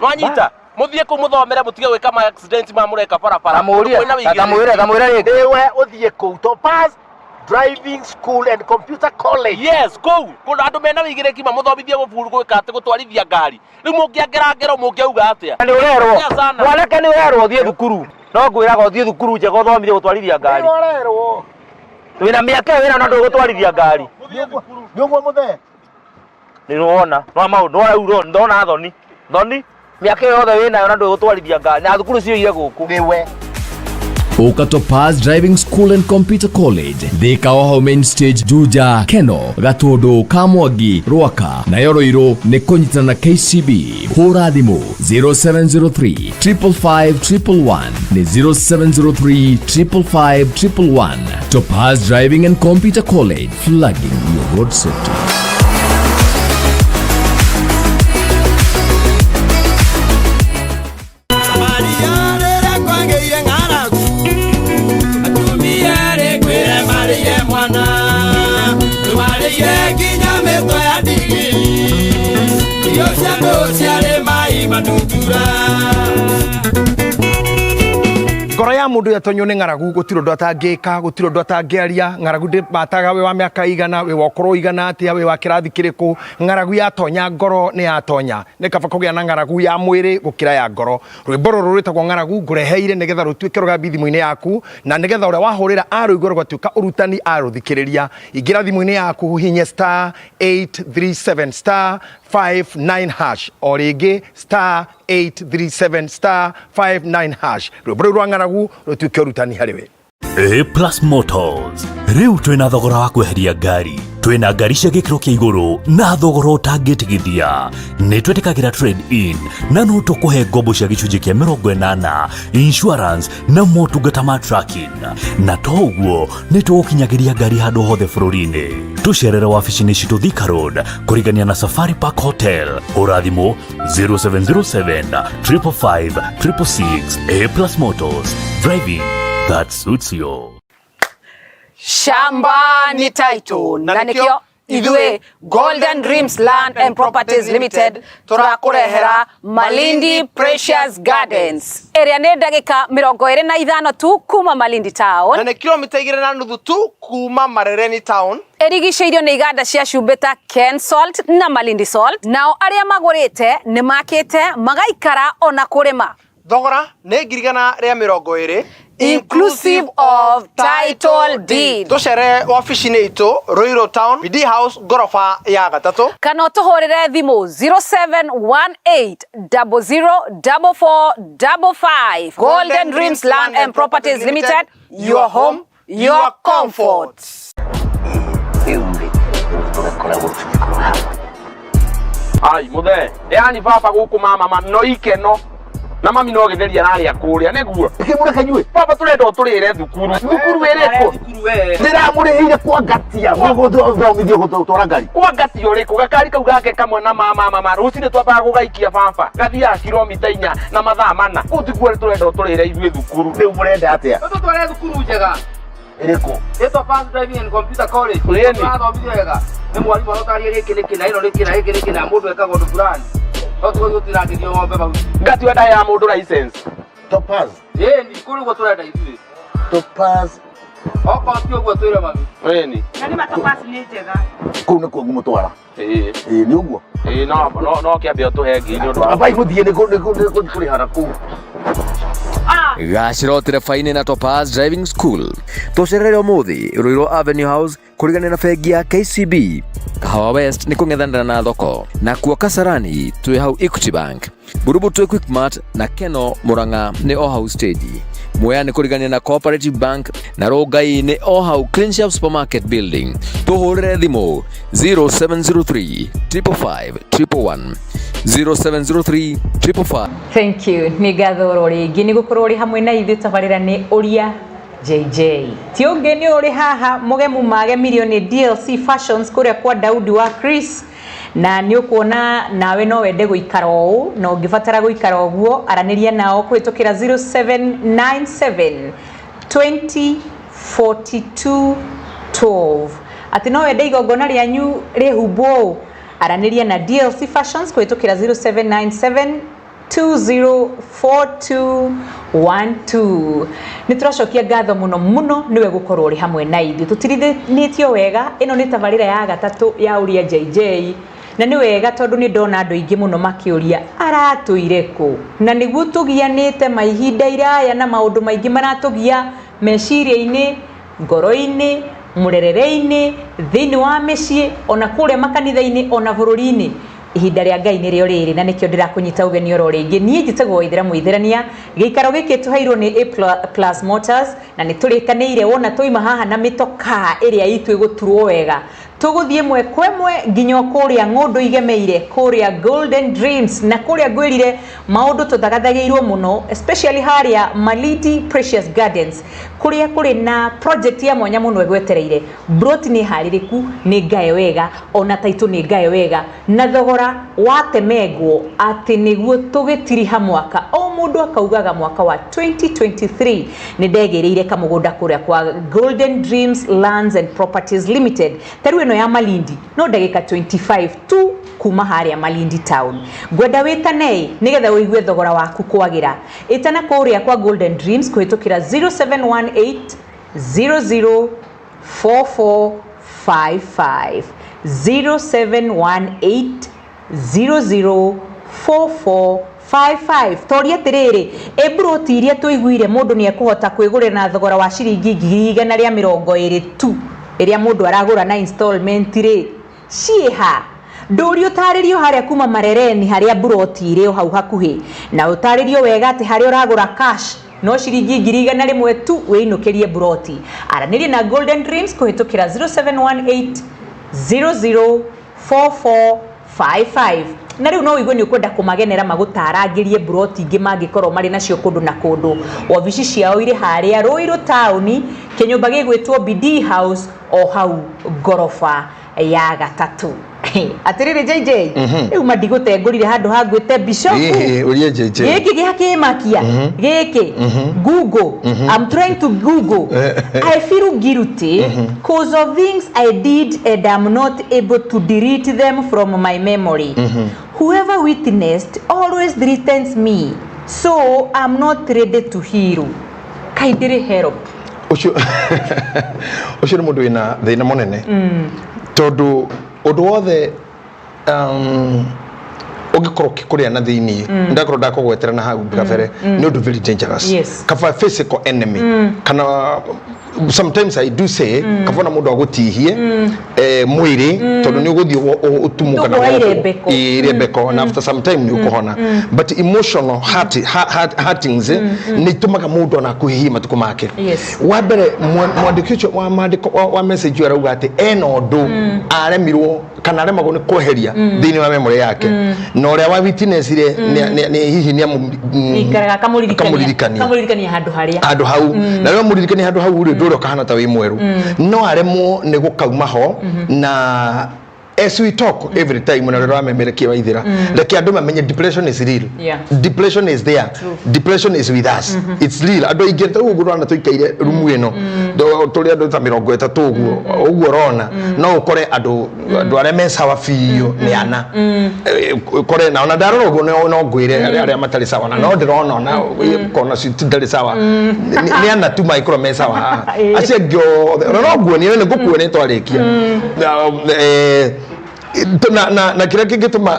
Nwanyita? Mũthiĩ kũu mũthomere mũtige gwĩka ma accident ma mũreka barabara. Tamũrie, Kwĩna wĩigĩrĩrĩki. tamwĩre, tamwĩre rĩngĩ. Nĩwe ũthiĩ kũu Topaz Driving School and Computer College. Yes, kũu kũndũ andũ mena wĩigĩrĩrĩki mamũthomithie gũburu gwĩka atĩ gũtwarithia ngari. Rĩu mũngĩangera ngero mũngĩauga atĩa? Nĩ ũrerwo. Tia sana. Mwanake nĩ ũrerwo ũthiĩ thukuru. No ngwĩraga ũthiĩ thukuru njega ũthomithie gũtwarithia ngari. Nĩwe ũrerwo. Wĩna mĩaka ĩyo wĩna na ndũgũtwarithia ngari. Nĩ ũguo mũthee. Nĩ wona, no maũndũ no rĩu ndona thoni. Thoni mĩaka ĩyo yothe wĩnayo na ndũgũtwarithia ngari na thukuru ciyũire gũkũ. Nĩwe. Ũka Topaz Driving School and Computer College, Thika Oho Main Stage, Juja, Keno, Gatundu, Kamwangi, Rwaka, nayo Ruiru nĩ kũnyitana na KCB. Hũra thimũ 0703 555 111 nĩ 0703 555 111. Topaz Driving and Computer College, flagging your road safety. Maria rĩrĩa kwagĩire ng'aragu, atumia rĩ kwĩre marĩire mwana, nĩmarĩire nginya mĩtwe ya ndigiri, irio cia andũ ciarĩ mai matuntura. Ngoro ya mũndũ yatonywo nĩ ng'aragu gũtirĩ ũndũ atangĩka, gũtirĩ ũndũ atangĩaria. Ng'aragu ndĩmataga wĩ wa mĩaka igana, wĩ wa ũkũrũ igana atĩa, wĩ wa kĩrathi kĩrĩkũ. Ng'aragu yatonya ngoro nĩ yatonya. Nĩ kaba kũgĩa na ng'aragu ya mwĩrĩ gũkĩra ya ngoro. Rwĩmbo rũrũ rwĩtagwo ng'aragu ngũreheire nĩgetha rũtuĩke rũgambi thimũ-inĩ yaku, na nĩgetha ũrĩa wahũrĩra arũigua rũgatuĩka ũrutani arũthikĩrĩria. Ingĩra thimũ-inĩ yaku hihinye star 837 star 59 hash, o rĩngĩ star 837 star 59 hash. Rwĩmbo rũu rwa ng'aragu rũtuĩke ũrutani harĩ we. A Plus Motors rĩu twĩna thogora wa kweheria ngari. Twĩna ngari cia gĩkĩro kĩa igũrũ na thogora ũtangĩtigithia. Nĩ twĩtĩkagĩra trade in na no tũkũhe ngombo cia gĩcunjĩ kĩa 80, insurance na motungata ma tracking. Na to ũguo nĩ tũgũkinyagĩria ngari handũ hothe bũrũri-inĩ. Tũcerere wabici-inĩ citũ Thika Road kũrigania na Safari Park Hotel. Hũra thimũ 0707 555 666. A Plus Motors, driving that suits you. Shamba ni title na nĩkĩo ithuĩ Golden Dreams Land and Properties Limited tũrakũrehera Malindi Precious Gardens ĩrĩa nĩ ndagĩka 25 tu kuma Malindi town na nĩ kilomita 2.5 tu kuma Marereni town. Ĩrigicĩirio nĩ iganda cia cumbĩ ta Ken Salt na Malindi Salt. Nao arĩa magũrĩte nĩ makĩte magaikara ona kũrĩma. Thogora nĩ 120,000 inclusive of title deed. Tũcere wabici-inĩ itũ Ruiru Town, BD House, ngoroba ya gatatũ, kana ũtũhũrĩre thimũ 0718 00 4455. Golden Dreams Land and Properties Limited, your home, your comfort. Ai muthe, yani baba gũkũ mama ma no ikeno. Na mami no gĩtheri ararĩa kũrĩa nĩguo. Kĩmũreke inyuĩ. Baba tũrenda ũtũrĩre thukuru. Thukuru ĩrĩkũ? Ndĩramũrĩhĩire kwa ngatia gũthomithio gũtwara ngari. Kwa ngatia ũrĩkũ? Gakari kau gake kamwe na mama mama rũcinĩ twambaga gũgaikia baba. Gathiaga kilomita 4 na mathaa 4. Kũu tikuo tũrenda ũtũrĩre ithuĩ thukuru. Rĩu mũrenda atĩa? Tũtware thukuru njega. Ĩrĩkũ? Ĩtwa Pass Driving and Computer College. Ĩni. Tũrathomithio wega. Nĩ mwarimũ arũtaria gĩkĩ nĩ kĩna, ĩno nĩ kĩna, gĩkĩ nĩ kĩna, mũndũ ekaga ũndũ fulani. No tũgũthiĩ gũtinangĩrio ng'ombe mahuti. Ngatua ndahe ya mũndũ license. Topaz. Ĩni, kũu nĩguo tũrenda ithuĩ. Topaz. Okorwo ti ũguo twĩre mami. Ĩni. Na nĩ matopaz nĩ njega. Kũu nĩkuo ngũmũtwara. Ĩĩ. Ĩĩ nĩ ũguo. Ĩĩ no no no kĩambe ũtũhe ngiri nĩ ũndũ wa. Ambai mũthiĩ nĩ kũrĩha na kũu. Gacĩra ũtereba-inĩ na Topaz Driving School. Tũcerere ũmũthĩ Ruiru Avenue House kũrigania na bengi ya KCB. Kahawa West nĩ kũng'ethanĩra na thoko nakuo Kasarani twĩ hau Equity Bank. Burubu twĩ Quickmart na Keno Murang'a nĩ o hau stage. Mwea nĩ kũrigania na Cooperative Bank na Rongai nĩ o hau Clean Shelf Supermarket Building. Tũhũrĩre thimũ 0703 555 111 0703 555. Thank you. Nĩ ngatho oro rĩngĩ nĩ gũkorwo ũrĩ hamwe na ithuĩ tabarĩra nĩ Ũria JJ. Ti ũngĩ nĩ ũrĩ haha mũgemu magemirio nĩ DLC Fashions kũrĩa kwa Daudi wa Chris na nĩ ũkuona nawe no wende gũikara ũũ na ũngĩbatara gũikara ũguo aranĩria nao kũhĩtũkĩra 0797 20 42 12 atĩ no wende igongona rĩanyu rĩhumbwo ũũ aranĩria na DLC Fashions kũhĩtũkĩra 0797 204212. Nĩ tũracokia ngatho mũno mũno nĩwe gũkorwo ũrĩ hamwe na ithuĩ tũtirithanĩtio wega. Ĩno nĩ tabarĩra ya gatatũ ya Ũria JJ na nĩ wega tondũ nĩ ndona andũ aingĩ mũno makĩũria aratũire kũ, na nĩguo tũgianĩte maihinda iraya na maũndũ maingĩ maratũgia meciria-inĩ, ngoro-inĩ, mũrerere-inĩ, thĩinĩ wa mĩciĩ, ona kũrĩa makanitha-inĩ, ona bũrũri-inĩ. Ihinda rĩa Ngai nĩrĩo rĩrĩ na nĩkĩo ndĩrakũnyita ũgeni oro rĩngĩ. Niĩ njĩtagwo Waithera Mũitherania, gĩikaro gĩkĩ tũheirwo nĩ A Plus Motors na nĩ tũrĩkanĩire wona twaima haha na mĩtokaa ĩrĩa itũ ĩgũturwo wega. Tũgũthiĩ ĩmwe kwa ĩmwe nginya kũrĩa ng'ũndũ igemeire, kũrĩa Golden Dreams, na kũrĩa ngwĩrire maũndũ tũthagathagĩirwo mũno, especially harĩa Malindi Precious Gardens, kũrĩa kũrĩ na project ya mwanya mũno ĩgwetereire. Broti nĩ harĩrĩku, nĩ ngae wega, ona taitũ nĩ ngae wega, na thogora watemengwo atĩ nĩguo tũgĩtiriha mwaka o mũndũ akaugaga mwaka wa 2023 nĩ ndegĩrĩire kamũgũnda kũrĩa kwa Golden Dreams Lands and Properties Limited. Ta rĩu ĩno ya Malindi no ndagĩka 25 tu kuma harĩa Malindi town. Ngwenda wĩtane nĩgetha ũigue thogora waku kwagĩra. Ĩtana kũrĩa kwa Golden Dreams kũhĩtũkĩra 0718 00 4455 0718 00 4455. Toria atĩrĩrĩ, ĩmburoti iria tũiguire mũndũ nĩ ekũhota kwĩgũrĩra na thogora wa ciringi 120,000 tu ĩrĩa mũndũ aragũra na installment rĩ, ciĩha? Ndũri ũtarĩrio harĩa kuma Marereni harĩa mburoti irĩ o hau hakuhĩ, na ũtarĩrio wega atĩ harĩa ũragũra cash no ciringi 100,000 tu wĩinũkĩrie mburoti. Aranĩria na Golden Dreams kũhĩtũkĩra 0718 00 4455. Na rĩu no ũigue nĩ ũkwenda kũmagenera magũtarangĩrie mburoti ingĩ mangĩkorwo marĩ nacio kũndũ na kũndũ. Wabici ciao irĩ harĩa Ruiru taũni, kĩnyũmba gĩgwĩtwo BD House o hau ngoroba ya gatatũ. Atĩrĩrĩ JJ, rĩu mandigũtengũrire handũ ha ngwĩte Bishop. Ũria JJ. Gĩkĩ gĩa kĩmakia, gĩkĩ Google. I'm trying to Google. I feel guilty cause of things I did and I'm not able to delete them from my memory. Whoever witnessed always threatens me, so I'm not ready to heal. Kaĩ ndĩrĩ help. Ũcio ũcio nĩ mũndũ wĩna thĩna mũnene tondũ ũndũ wothe ũngĩkorwo ũkĩkũrĩa na thĩiniĩ, ndakorwo ndakũgwetera na hau kabere, nĩ ũndũ very dangerous. Kaba physical enemy kana sometimes I do say kaba ona mũndũ agũtihie mwĩrĩ tondũ nĩ ũgũthiĩ ũtumũ kana Ndũkũoya wohwo. irembeko. Ĩĩ, irembeko na after some time nĩ ũkũhona, but emotional hurtings nĩ itũmaga mũndũ ona akuhĩhie matukũ make. Wa mbere mwandĩki ũcio wa maandĩko wa message ũyũ arauga atĩ ena ũndũ aremirwo Kana aremagwo nĩ kweheria thĩinĩ wa memory yake, na ũrĩa wa witnessire hihi nĩ Ikaraga akamũririkania. Akamũririkania. Akamũririkania handũ harĩa Handũ hau, na rĩrĩa mũririkania handũ hau rĩ, ndũrĩa ũkahana ta wĩ mwerũ, no aremwo nĩ gũkauma ho. Na as we talk every time, na rĩrĩa wamemerekia waithĩra, reke andũ mamenye depression is real. Depression is there. Depression is with us. It's real. Andũ aingĩ ta ũguo ũrona tũikaire rumu ĩno, tũrĩ andũ ta 30 ũguo ũguo ũrona, no ũkore andũ arĩa me sawa biũ nĩ ana. Ũkore na ona ndarora ũguo no ngwĩre arĩa matarĩ sawa, na no ndĩrona ona kona ci ndarĩ sawa, nĩ ana tu mangĩkorwo me sawa haha. Acio angĩ othe ona no nguonie, nĩ ngũkuonia twarĩkia. Na kĩrĩa kĩngĩtũma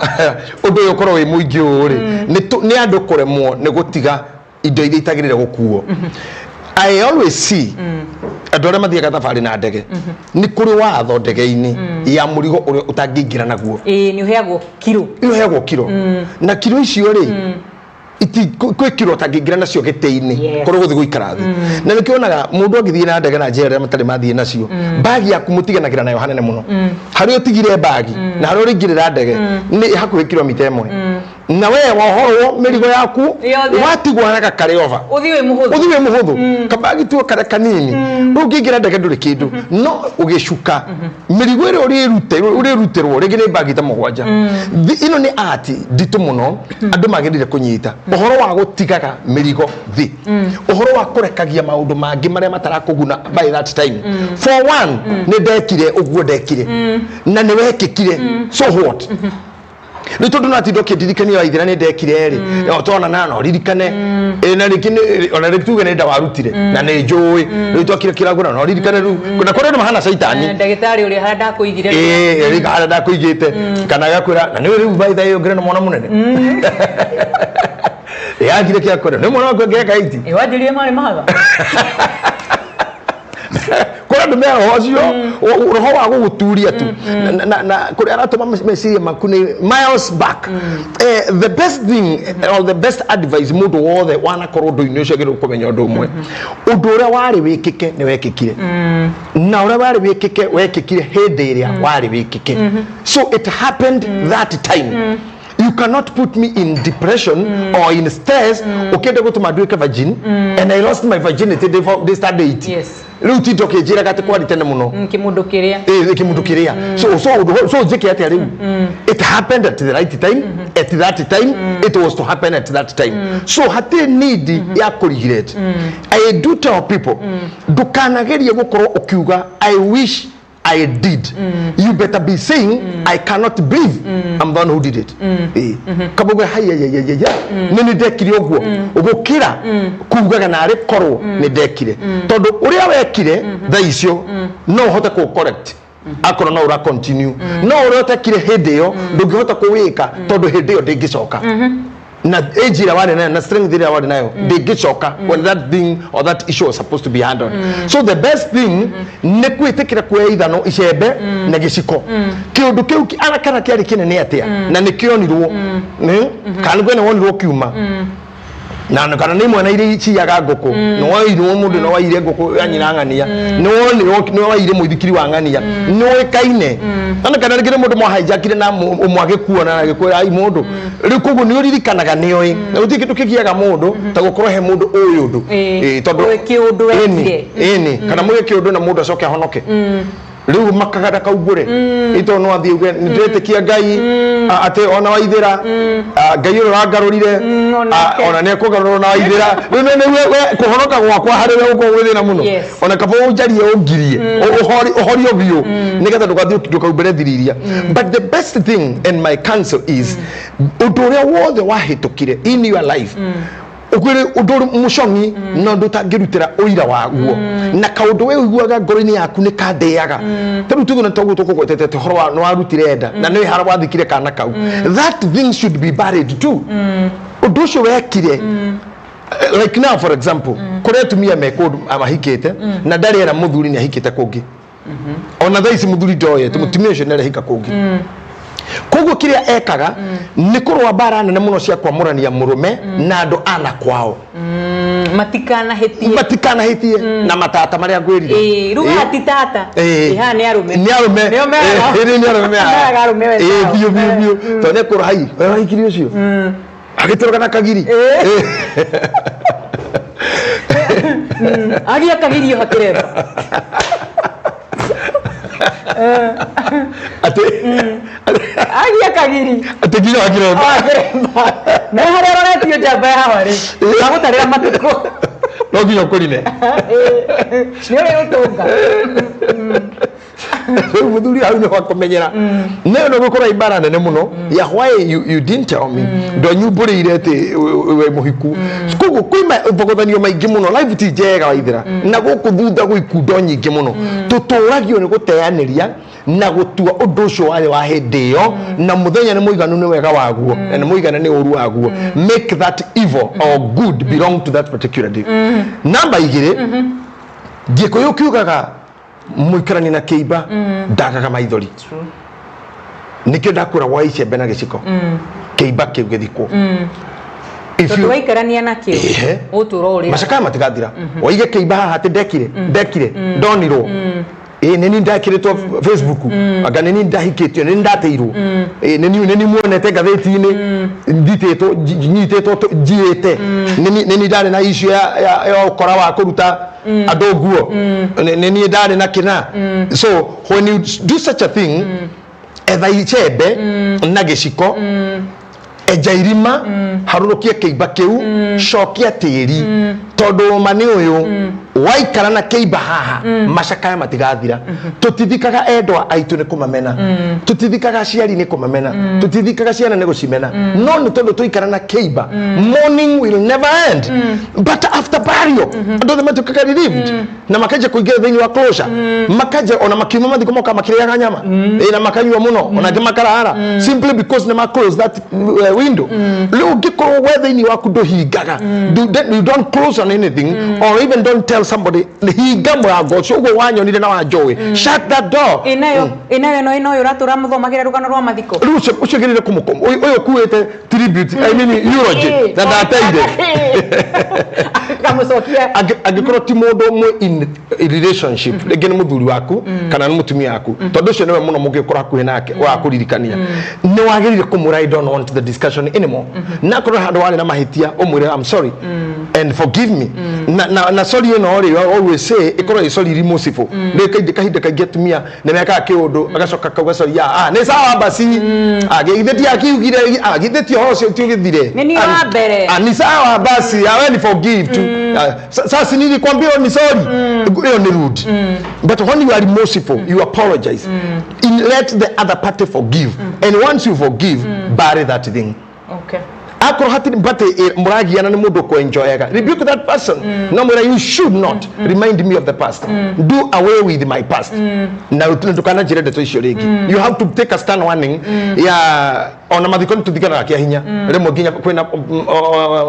ũndũ ũyũ ũkorwo wĩ mũingĩ ũũ rĩ, nĩ andũ kũremwo nĩ gũtiga indo iria itagĩrĩire gũkuo. I always see andũ arĩa mathiaga thabarĩ na ndege, nĩ kũrĩ watho ndege-inĩ ya mũrigo ũrĩa ũtangĩingĩra naguo. Ĩĩ, nĩ ũheagwo kiro. Ũheagwo kiro, na kiro icio rĩ, kwĩ kiro ũtangĩingĩra nacio gĩtĩ-inĩ kũrĩa ũgũthiĩ gũikara thĩ. Na nĩkĩo wonaga mũndũ angĩthiĩ na ndege na njĩra arĩa matarĩ mathiĩ nacio, bagi yaku mũtiganagĩra nayo hanene mũno. Harĩa ũtigire bagi na harĩa ũrĩingĩrĩra ndege nĩ hakuhĩ kilomita 1, na we wohorwo mĩrigo yaku Yothe. Watigwo harĩa gakarĩ over. Ũthiĩ wĩ mũhũthũ. Ũthiĩ wĩ mũhũthũ, kabagi tuo karĩa kanini. Rĩu ũngĩingĩra ndege ndũrĩ kĩndũ, no ũgĩcuka mĩrigo ĩrĩa ũrĩrutĩrwo rĩngĩ nĩ bagi ta 7. Ĩno nĩ ati nditũ mũno andũ magĩrĩire kũnyita ũhoro wa gũtigaga mĩrigo thĩ, ũhoro wa kũrekagia maũndũ mangĩ marĩa matarakũguna by that time. For one, nĩ ndekire ũguo ndekire na nĩ wekĩkire, so what? Rä tondå no atinda å kä ndirikania waithä nä ndekire rä tona na no ririkane. Na rĩngĩ ona rĩngĩ tuge nĩ nda warutire na nĩ njũĩ rĩu twakire kĩrago na no ririkane rĩu na kũrĩ andũ mahana caitani. Ndagĩtarĩ ũrĩa harĩa ndakũigire. Ĩĩ, rĩu harĩa ndakũigĩte kana agakwĩra na nĩ rĩu baitha ĩyo ngĩre na mwana mũnene yagire kĩa kwĩra nĩ mwana waku angĩeka iti. Ĩ, wanjĩrire marĩ mahatha. Kũrĩ andũ me roho ũcio, roho wa gũgũturia tu na kũrĩa aratũma meciria maku nĩ miles back. The best thing or the best advice, mũndũ wothe wanakorwo ũndũ-inĩ ũcio agĩrĩirwo kũmenya ũndũ ũmwe: ũndũ ũrĩa warĩ wĩkĩke nĩ wekĩkire, na ũrĩa warĩ wĩkĩke wekĩkire hĩndĩ ĩrĩa warĩ wĩkĩke. So it happened that time. You cannot put me in depression or in stress ũkĩenda gũtũma nduĩke virgin, and I lost my virginity this that date. Rĩu tinda ũkĩnjĩraga atĩ kwarĩ tene mũno. Kĩmũndũ kĩrĩa. Ĩ, kĩmũndũ kĩrĩa. So njĩke atĩa rĩu? It happened at the right time, at that time. It was to happen at that time, so hatirĩ need ya kũ regret. I do tell people, ndũkanagerie gũkorwo ũkiuga, "I wish I did." You better be saying, "I cannot believe I'm the one who did it." Kabuga haya ya ya ya ya. Nĩ nĩ ndekire ũguo. Gũkĩra kugaga narĩ korwo nĩ ndekire. Tondũ ũrĩa wekire thaa icio no ũhote kũ correct akorwo no ũra continue, no ũrĩa ũtekire hĩndĩ ĩyo ndũngĩhota kũwĩka, tondũ hĩndĩ ĩyo ndĩngĩcoka, na age ĩrĩa warĩ nayo na strength ĩrĩa warĩ nayo ndĩngĩcoka when that thing or that issue was supposed to be handled. So the best thing nĩ kwĩtĩkĩra kuoya ithano, icembe na gĩciko. Kĩũndũ kĩu ara kana kĩarĩ kĩnene atĩa na nĩ kĩonirwo kana nĩ kwene wonirwo kiuma na kana nĩ mwana iria ciyaga ngũkũ, nĩ woirwo mũndũ nĩ waire ngũkũ ya nyina ng'ania, nĩ wonirwo nĩ waire mũithikiri wa ng'ania, nĩ ũĩkaine na kana rĩngĩ nĩ mũndũ mwahijackire na ũmwe agĩkuona na agĩkwĩra ai mũndũ rĩu, koguo nĩ ũririkanaga nĩ oĩ, na gũtirĩ kĩndũ kĩgiaga mũndũ ta gũkorwo he mũndũ ũĩ ũndũ. Ĩĩ, tondũ Ũĩ kĩũndũ Ĩni, wekire. Ĩni, kana mũgĩ kĩũndũ na mũndũ acoke ahonoke rĩu makagada kaumbũre ito no athiĩ uge nĩ ndĩretĩkia Ngai atĩ ona waithĩra Ngai ũrĩa ũrangarũrire onake. Ona nĩ ekũgarũrwo na waithĩra rĩu nĩ we kũhonoka gwakwa harĩ we gũkorwo gwĩ thĩna mũno. Ona kaba ũnjarie ũngirie ũhorio biũ nĩgetha ndũgathiĩ ndũkaumbĩre thiri iria. But the best thing and my counsel is, ũndũ ũrĩa wothe wahĩtũkire in your life, ũkwĩrĩ ũndũ ũrĩ mũcong'i na ũndũ ũtangĩrutĩra ũira waguo na kaũndũ we ũiguaga ngoro-inĩ yaku nĩ kandĩaga, ta rĩu tuge toguo tũkũgwetete atĩ ũhoro wa nĩ warutire nda na nĩ harĩa wathikire kana kau, that thing should be buried too, ũndũ ũcio wekire. Like now, for example, kũrĩ atumia me kũndũ mahikĩte na ndarĩ era mũthuri nĩ ahikĩte kũngĩ. Ona thaa ici mũthuri ndoĩ atĩ mũtumia ũcio nĩ arehika kũngĩ. Koguo kĩrĩa ekaga nĩ kũrũa mbara nene mũno cia kwamũrania mũrũme na andũ ana kwao. Matikanahĩtie. Matikanahĩtie na matata marĩa ngwĩrire. Ĩĩ, rĩu haha ti tata. Ĩĩ. Ĩĩ, haha nĩ arũme. Nĩ arũme. Nĩo meraga. Ĩĩ, nĩ arũme meraga. Meraga arũme wenzao. Ĩĩ, biũ biũ biũ, tondũ nĩ ekũra hai we wahikirie ũcio agĩtũrũka na kagiri. Ĩĩ. Agia kagirio hakĩremba. Atĩ Agia kagiri. Atĩ nginya hakĩremba. Hakĩremba. Na harĩa ũroretio njamba yawa rĩ. Agũtarĩra matukũ. No nginya ũkũrine. Nĩ ũrĩ ũtũnga. Rĩu mũthuri hau nĩ wakũmenyera nayo no gũkorwo ibara nene mũno ya why you didn't tell me, ndwanyumbũrĩire atĩ we mũhiku. Koguo kwĩ mathogothanio maingĩ mũno, life ti njega waithĩra na gũkũ thutha gwĩ ikundo nyingĩ mũno tũtũragio nĩ gũteanĩria na gũtua ũndũ ũcio warĩ wa hĩndĩ ĩyo, na mũthenya nĩ mũiganu nĩ wega waguo na nĩ mũigana nĩ ũru waguo. Make that evil or good belong to that particular day. Namba 2, Gĩkũyũ kiugaga mũikarani na kĩimba ndagaga maithori. Nĩkĩo ndakwĩra woe icembe na gĩciko, kĩimba kĩu gĩthikwo. If Tondũ waikarania nakĩo Ehe. ũtũũro ũrĩa macakaya matigathira. Waige kĩimba haha atĩ ndekire, ndekire, ndonirwo, ĩ nĩ niĩ ndekĩrĩtwo Facebook, anga nĩ niĩ ndahikĩtio, nĩ niĩ ndateirwo, ĩ nĩ niĩ muonete ngathĩti-inĩ nditĩtwo, nyitĩtwo, njiĩte, nĩ niĩ ndarĩ na issue ya ũkora wa kũruta andũ nguo, nĩ niĩ ndarĩ na kĩna. So when you do such a thing, etha icembe na gĩciko, enja irima, harũrũkie kĩimba kĩu, cokia tĩri, tondũ ũma nĩ ũyũ, waikara na kĩimba haha macakaya matigathira. Tũtithikaga endwa aitũ nĩ kũmamena, tũtithikaga aciari nĩ kũmamena, tũtithikaga ciana nĩ gũcimena, no nĩ tondũ tũikara na kĩimba, mourning will never end. But after burial andũ othe matuĩkaga relieved na makanjia kũingĩra thĩinĩ wa closure, makanja ona makiuma mathiko moka makĩrĩaga nyama, ĩ na makanyua mũno, ona angĩ makarara, simply because nĩ ma close that window. Rĩu ũngĩkorwo we thĩinĩ waku ndũhingaga, you don't close on anything or even don't tell somebody, hinga mũrango ũcio ũguo wanyonire na wanjũĩ, shut that door. Ĩnayo ĩnayo ĩno ĩno ũratũra mũthomagĩra rũgano rwa mathiko. Rĩu ũcio gĩrĩre kũmũkoma ũyũ ũkuĩte tribute, I mean eulogy, na ndateire. Kamũcokia. Angĩkorwo ti mũndũ mwĩ in relationship, rĩngĩ nĩ mũthuri waku kana nĩ mũtumia waku, tondũ ũcio nĩwe mũno mũngĩkorwo hakuhĩ nake wa kũririkania, nĩ wagĩrĩire kũmwĩra, "I don't want the discussion anymore." Na akorwo handũ warĩ na mahĩtia, ũmwĩre, "I'm sorry and forgive me." Na sorry ĩno rĩ, I always say ĩkorwo ĩ sorry remorseful. Rĩ kahinda kahinda kaingĩ atumia nĩ mekaga kĩũndũ agacoka kauga sorry, ah nĩ sawa basi, ah githĩ ti akiugire, ah githĩ ti ũhoro ũcio ti ũgĩthire. Nĩ niĩ wa mbere. Ah, ni sawa basi, mm. Awe ni forgive tu. Ah, sasa nilikwambia ni sorry, hiyo ni rude. But when you are remorseful, you apologize, let the other party forgive, and once you forgive, bury that thing. Akorwo hatirĩ but mũragiana nĩ mũndũ kwenjoyaga, rebuke that person. No mwĩra, "You should not remind me of the past. Do away with my past na ndũkananjĩre ndeto icio rĩngĩ." You have to take a stand warning ya ona mathiko nĩ tũthikanaga kĩa hinya rĩmwe, nginya kwĩna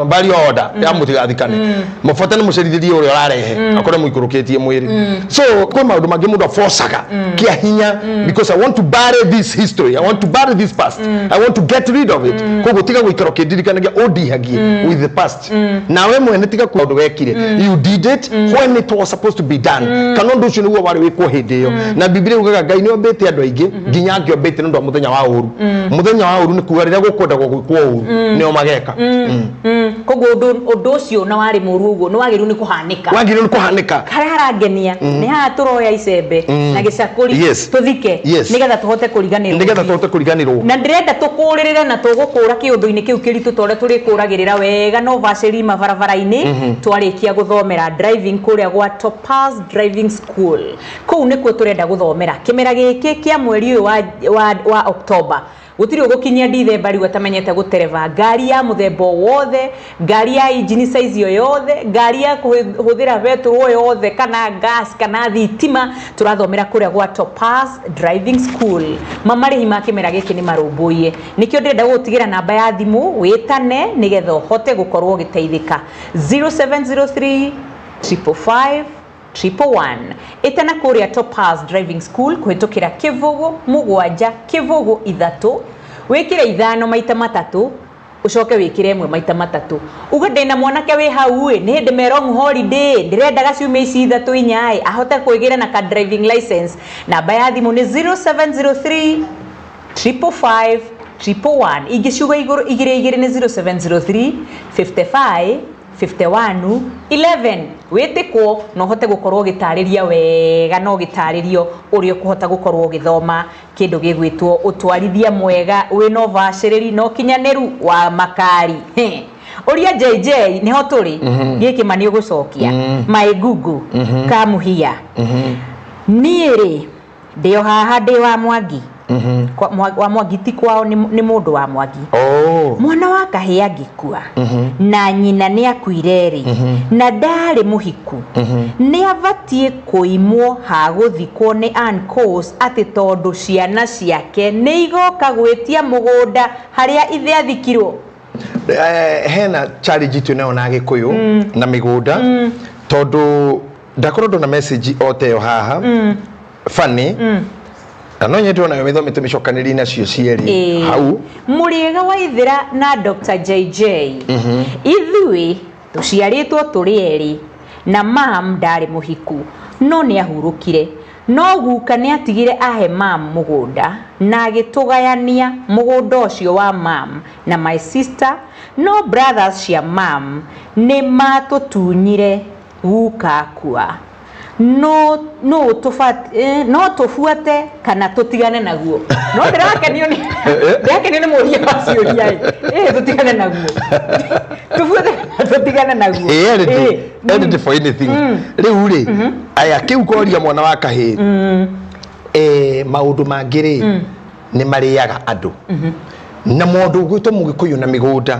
bari order ya mũtigathikane, mũbote nĩ mũcerithĩrie ũrĩa ũrarehe akorwo mũikũrũkĩtie mwĩrĩ. So kwĩ maũndũ mangĩ mũndũ aforcaga kĩa hinya because I want to bury this history, I want to bury this past, I want to get rid of it. Koguo tiga gũikara ũkĩndirikanagia ũndihagie with the past. Nawe mwene tiga maũndũ wekire, you did it when it was supposed to be done, kana ũndũ ũcio nĩguo warĩ wĩkwo hĩndĩ ĩyo. Na Biblia yugaga Ngai nĩ ombĩte andũ aingĩ, nginya angĩ ombĩte nĩ ũndũ wa mũthenya wa ũru. Mũthenya wa ũru nĩ kuga rĩrĩa gũkwendagwo gwĩkwo ũru nĩo mageka. Koguo ũndũ ũcio na warĩ mũru ũguo nĩ wagĩrĩirwo nĩ kũhanĩka. Wagĩrĩirwo nĩ kũhanĩka. Harĩa harangenia nĩ haha tũroya icembe na gĩcakũri tũthike nĩgetha tũhote kũriganĩrwo. Nĩgetha tũhote kũriganĩrwo. Na ndĩrenda tũkũrĩrĩre na tũgũkũra kĩũndũ-inĩ kĩu kĩritũ ta ũrĩa tũrĩkũragĩrĩra wega no vacĩri mabarabara-inĩ. Twarĩkia gũthomera driving kũrĩa gwa Topaz Driving School, kũu nĩkuo tũrenda gũthomera kĩmera gĩkĩ kĩa mweri ũyũ wa October. Gũtirĩ ũgũkinyia Dithemba rĩu atamenyete gũtereba ngari ya mũthemba o wothe, ngari ya injini size o yothe, ngari ya kũhũthĩra betũrũ o yothe kana gas kana thitima. Tũrathomera kũrĩa gwa Topaz Driving School. Marĩhi ma kĩmera gĩkĩ nĩ marũmbũiye, nĩkĩo ndĩrenda gũgũtigĩra namba ya thimũ wĩtane nĩgetha ũhote gũkorwo ũgĩteithĩka: 0703 555 111. Ĩtana kũrĩa Topaz Driving School kũhĩtũkĩra 07 0 3 wĩkĩre 5 maita 3. Ũcoke wĩkĩre ĩmwe maita matatũ. Uge ndĩna mwanake wĩ hau ĩ, nĩ hĩndĩ me long holiday, ndĩrendaga ciumia ici ithatũ inya ĩ, ahote kwĩgĩra na ka driving license. Namba ya thimũ nĩ 0703 555 111. Ingĩ ciugo igũrũ igĩrĩ igĩrĩ nĩ 0703 55 51 11. Wĩtĩkwo na ũhote gũkorwo ũgĩtarĩria wega na ũgĩtarĩrio ũrĩa ũkũhota gũkorwo ũgĩthoma kĩndũ gĩgwĩtwo ũtwarithia mwega wĩna ũbacĩrĩri na ũkinyanĩru wa makari. He. Ũria JJ nĩho tũrĩ. Gĩkĩ ma nĩ ũgũcokia. My Google kamuhia. Niĩ rĩ ndĩ o haha ndĩ wa Mwangi. Wa Mwangi ti kwao, nĩ mũndũ wa Mwangi. Oh. Mwana wa kahĩĩ angĩkua na nyina nĩ akuire rĩ, na ndarĩ mũhiku, nĩ abatiĩ kũimwo ha gũthikwo nĩ uncles atĩ tondũ ciana ciake nĩ igoka gwĩtia mũgũnda harĩa ithe athikirwo? Hena challenge twĩ nayo na Gĩkũyũ na mĩgũnda, tondũ ndakorwo ndona message o ta ĩyo haha funny, na no nyende onayo mĩthome tũmĩcokanĩrie nacio cierĩ hau. Mũrĩega wa Ithĩra na Dr. JJ. Ithuĩ tũciarĩtwo tũrĩ erĩ na mam ndarĩ mũhiku no nĩ ahurũkire, no guka nĩ atigire ahe mam mũgũnda na agĩtũgayania mũgũnda ũcio wa mam na my sister, no brothers cia mam nĩ matũtunyire guka akua. No tũbuate kana tũtigane naguo? No ndĩrakenio nĩ mũria wa ciũria ĩ. Tũtigane naguo, tũbuate kana tũtigane naguo? Ĩ, ready for anything. Rĩu rĩ, aya kĩu koria mwana wa kahĩĩ, maũndũ mangĩ rĩ, nĩ marĩaga andũ na mũndũ ũgwĩtwo Mũgĩkũyũ na mĩgũnda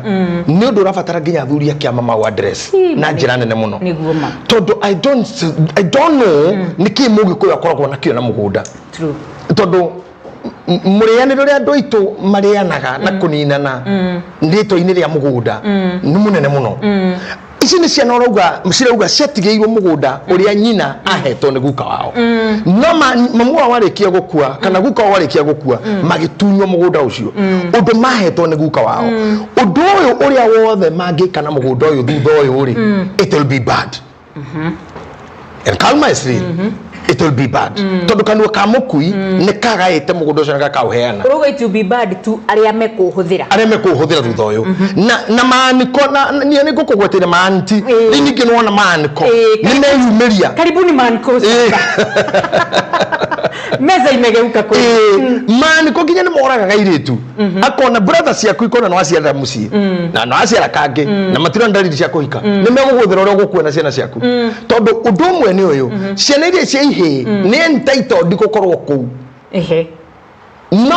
nĩ ũndũ ũrabatara nginya athuri a kĩama mau address na njĩra nene mũno, Nĩguo ma. Tondũ I don't know nĩkĩ Mũgĩkũyũ akoragwo nakĩo na mũgũnda, tondũ mũrĩanĩre ũrĩa andũ aitũ marĩanaga na kũninana rĩtwa-inĩ rĩa mũgũnda nĩ mũnene mũno. Ici nĩ ciana ũrauga cirauga ciatigĩirwo mũgũnda ũrĩa nyina ahetwo nĩ guka wao, no mamu wao arĩkia gũkua kana guka wao arĩkia gũkua, magĩtunywo mũgũnda ũcio ũndũ mahetwo nĩ guka wao. Ũndũ ũyũ ũrĩa wothe mangĩka na mũgũnda ũyũ thutha ũyũ rĩ, it will be bad, and calma is real, it will be bad, tondũ kanua ka mũkui nĩ kagaĩte mũgũnda ũcio na gakaũheana. Ũrauga it will be bad tu arĩa mekũhũthĩra. Arĩa mekũhũthĩra thutha ũyũ na maanĩko na niĩ nĩ ngũkũgwetera maanti rĩu ningĩ nĩwona maanĩko nĩ meyumĩria. Karibuni manko. Meza imegeuka kweli. Maanĩko nginya nĩ moragaga airĩtu, akona brother ciaku ikona nĩ waciarĩra mũciĩ na nĩ waciara kangĩ na matirona ndariri cia kũhika, nĩ megũgũthĩra ũrĩa ũgũkua na ciana ciaku, tondũ ũndũ ũmwe nĩ ũyũ, ciana iria cia ihĩĩ nĩ entitled gũkorwo kũu. No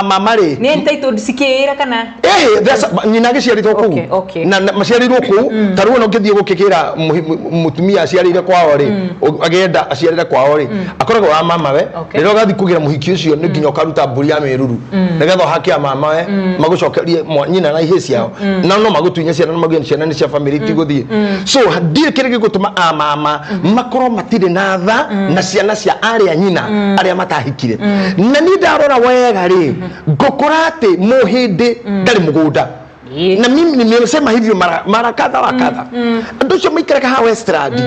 mama rĩ, Nĩ entitled cikĩĩra kana? Ĩhĩ, nyina agĩciarĩtwo kũu na maciarĩirwo kũu. Ta rĩu ona ũngĩthiĩ gũkĩgĩra mũtumia aciarĩire kwao rĩ, agĩenda aciarĩre kwao rĩ, akoragwo wa mamawe. Rĩrĩa ũgathiĩ kũgĩra mũhiki ũcio, nĩ nginya ũkaruta mbũri ya mĩruru nĩgetha ũhake a mamawe magũcokerie nyina na ihĩĩ ciao, na no magũtunye ciana na mauge ciana nĩ cia family itigũthiĩ. So ndiũĩ kĩrĩa gĩgũtũma a mama makorwo matirĩ na tha na ciana cia arĩa nyina arĩa matahikire. Na niĩ ndarora wega rĩ, ngũkora atĩ mũhĩndĩ ndarĩ mũgũnda, na mimi nimesema hivyo mara kadha wa kadha. Andũ acio maikaraga haha Westland,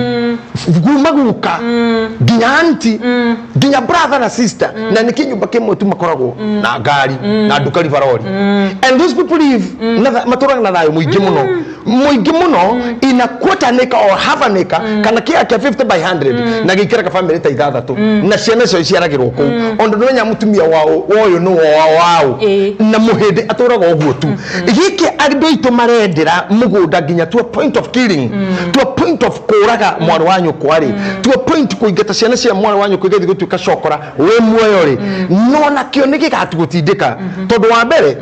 kuma guka nginya anti nginya brother na sister, na nĩ kĩnyũmba kĩmwe tu makoragwo na ngari na nduka ribarori, and those people live na matũraga na thayũ mũingĩ mũno, mũingĩ mũno, in a quarter an acre or half an acre kana kĩga kĩa 50 by 100, na gĩikaraga family ta ithathatũ, na ciana icio iciaragĩrwo kũu ondũ nĩmenya mũtumia wao ũyũ nĩ wao wao, na mũhĩndĩ atũraga ũguo tu. Gĩkĩ andũ aitũ marendera mũgũnda nginya to a point of killing, to a point of kũraga mwarĩ wa nyũkwa rĩ, to a point kũingata ciana cia mwarĩ wa nyũkwa igathiĩ gũtuĩka cokora wĩ muoyo rĩ, no nakĩo nĩ gĩgatũgũtindĩka, tondũ wa mbere,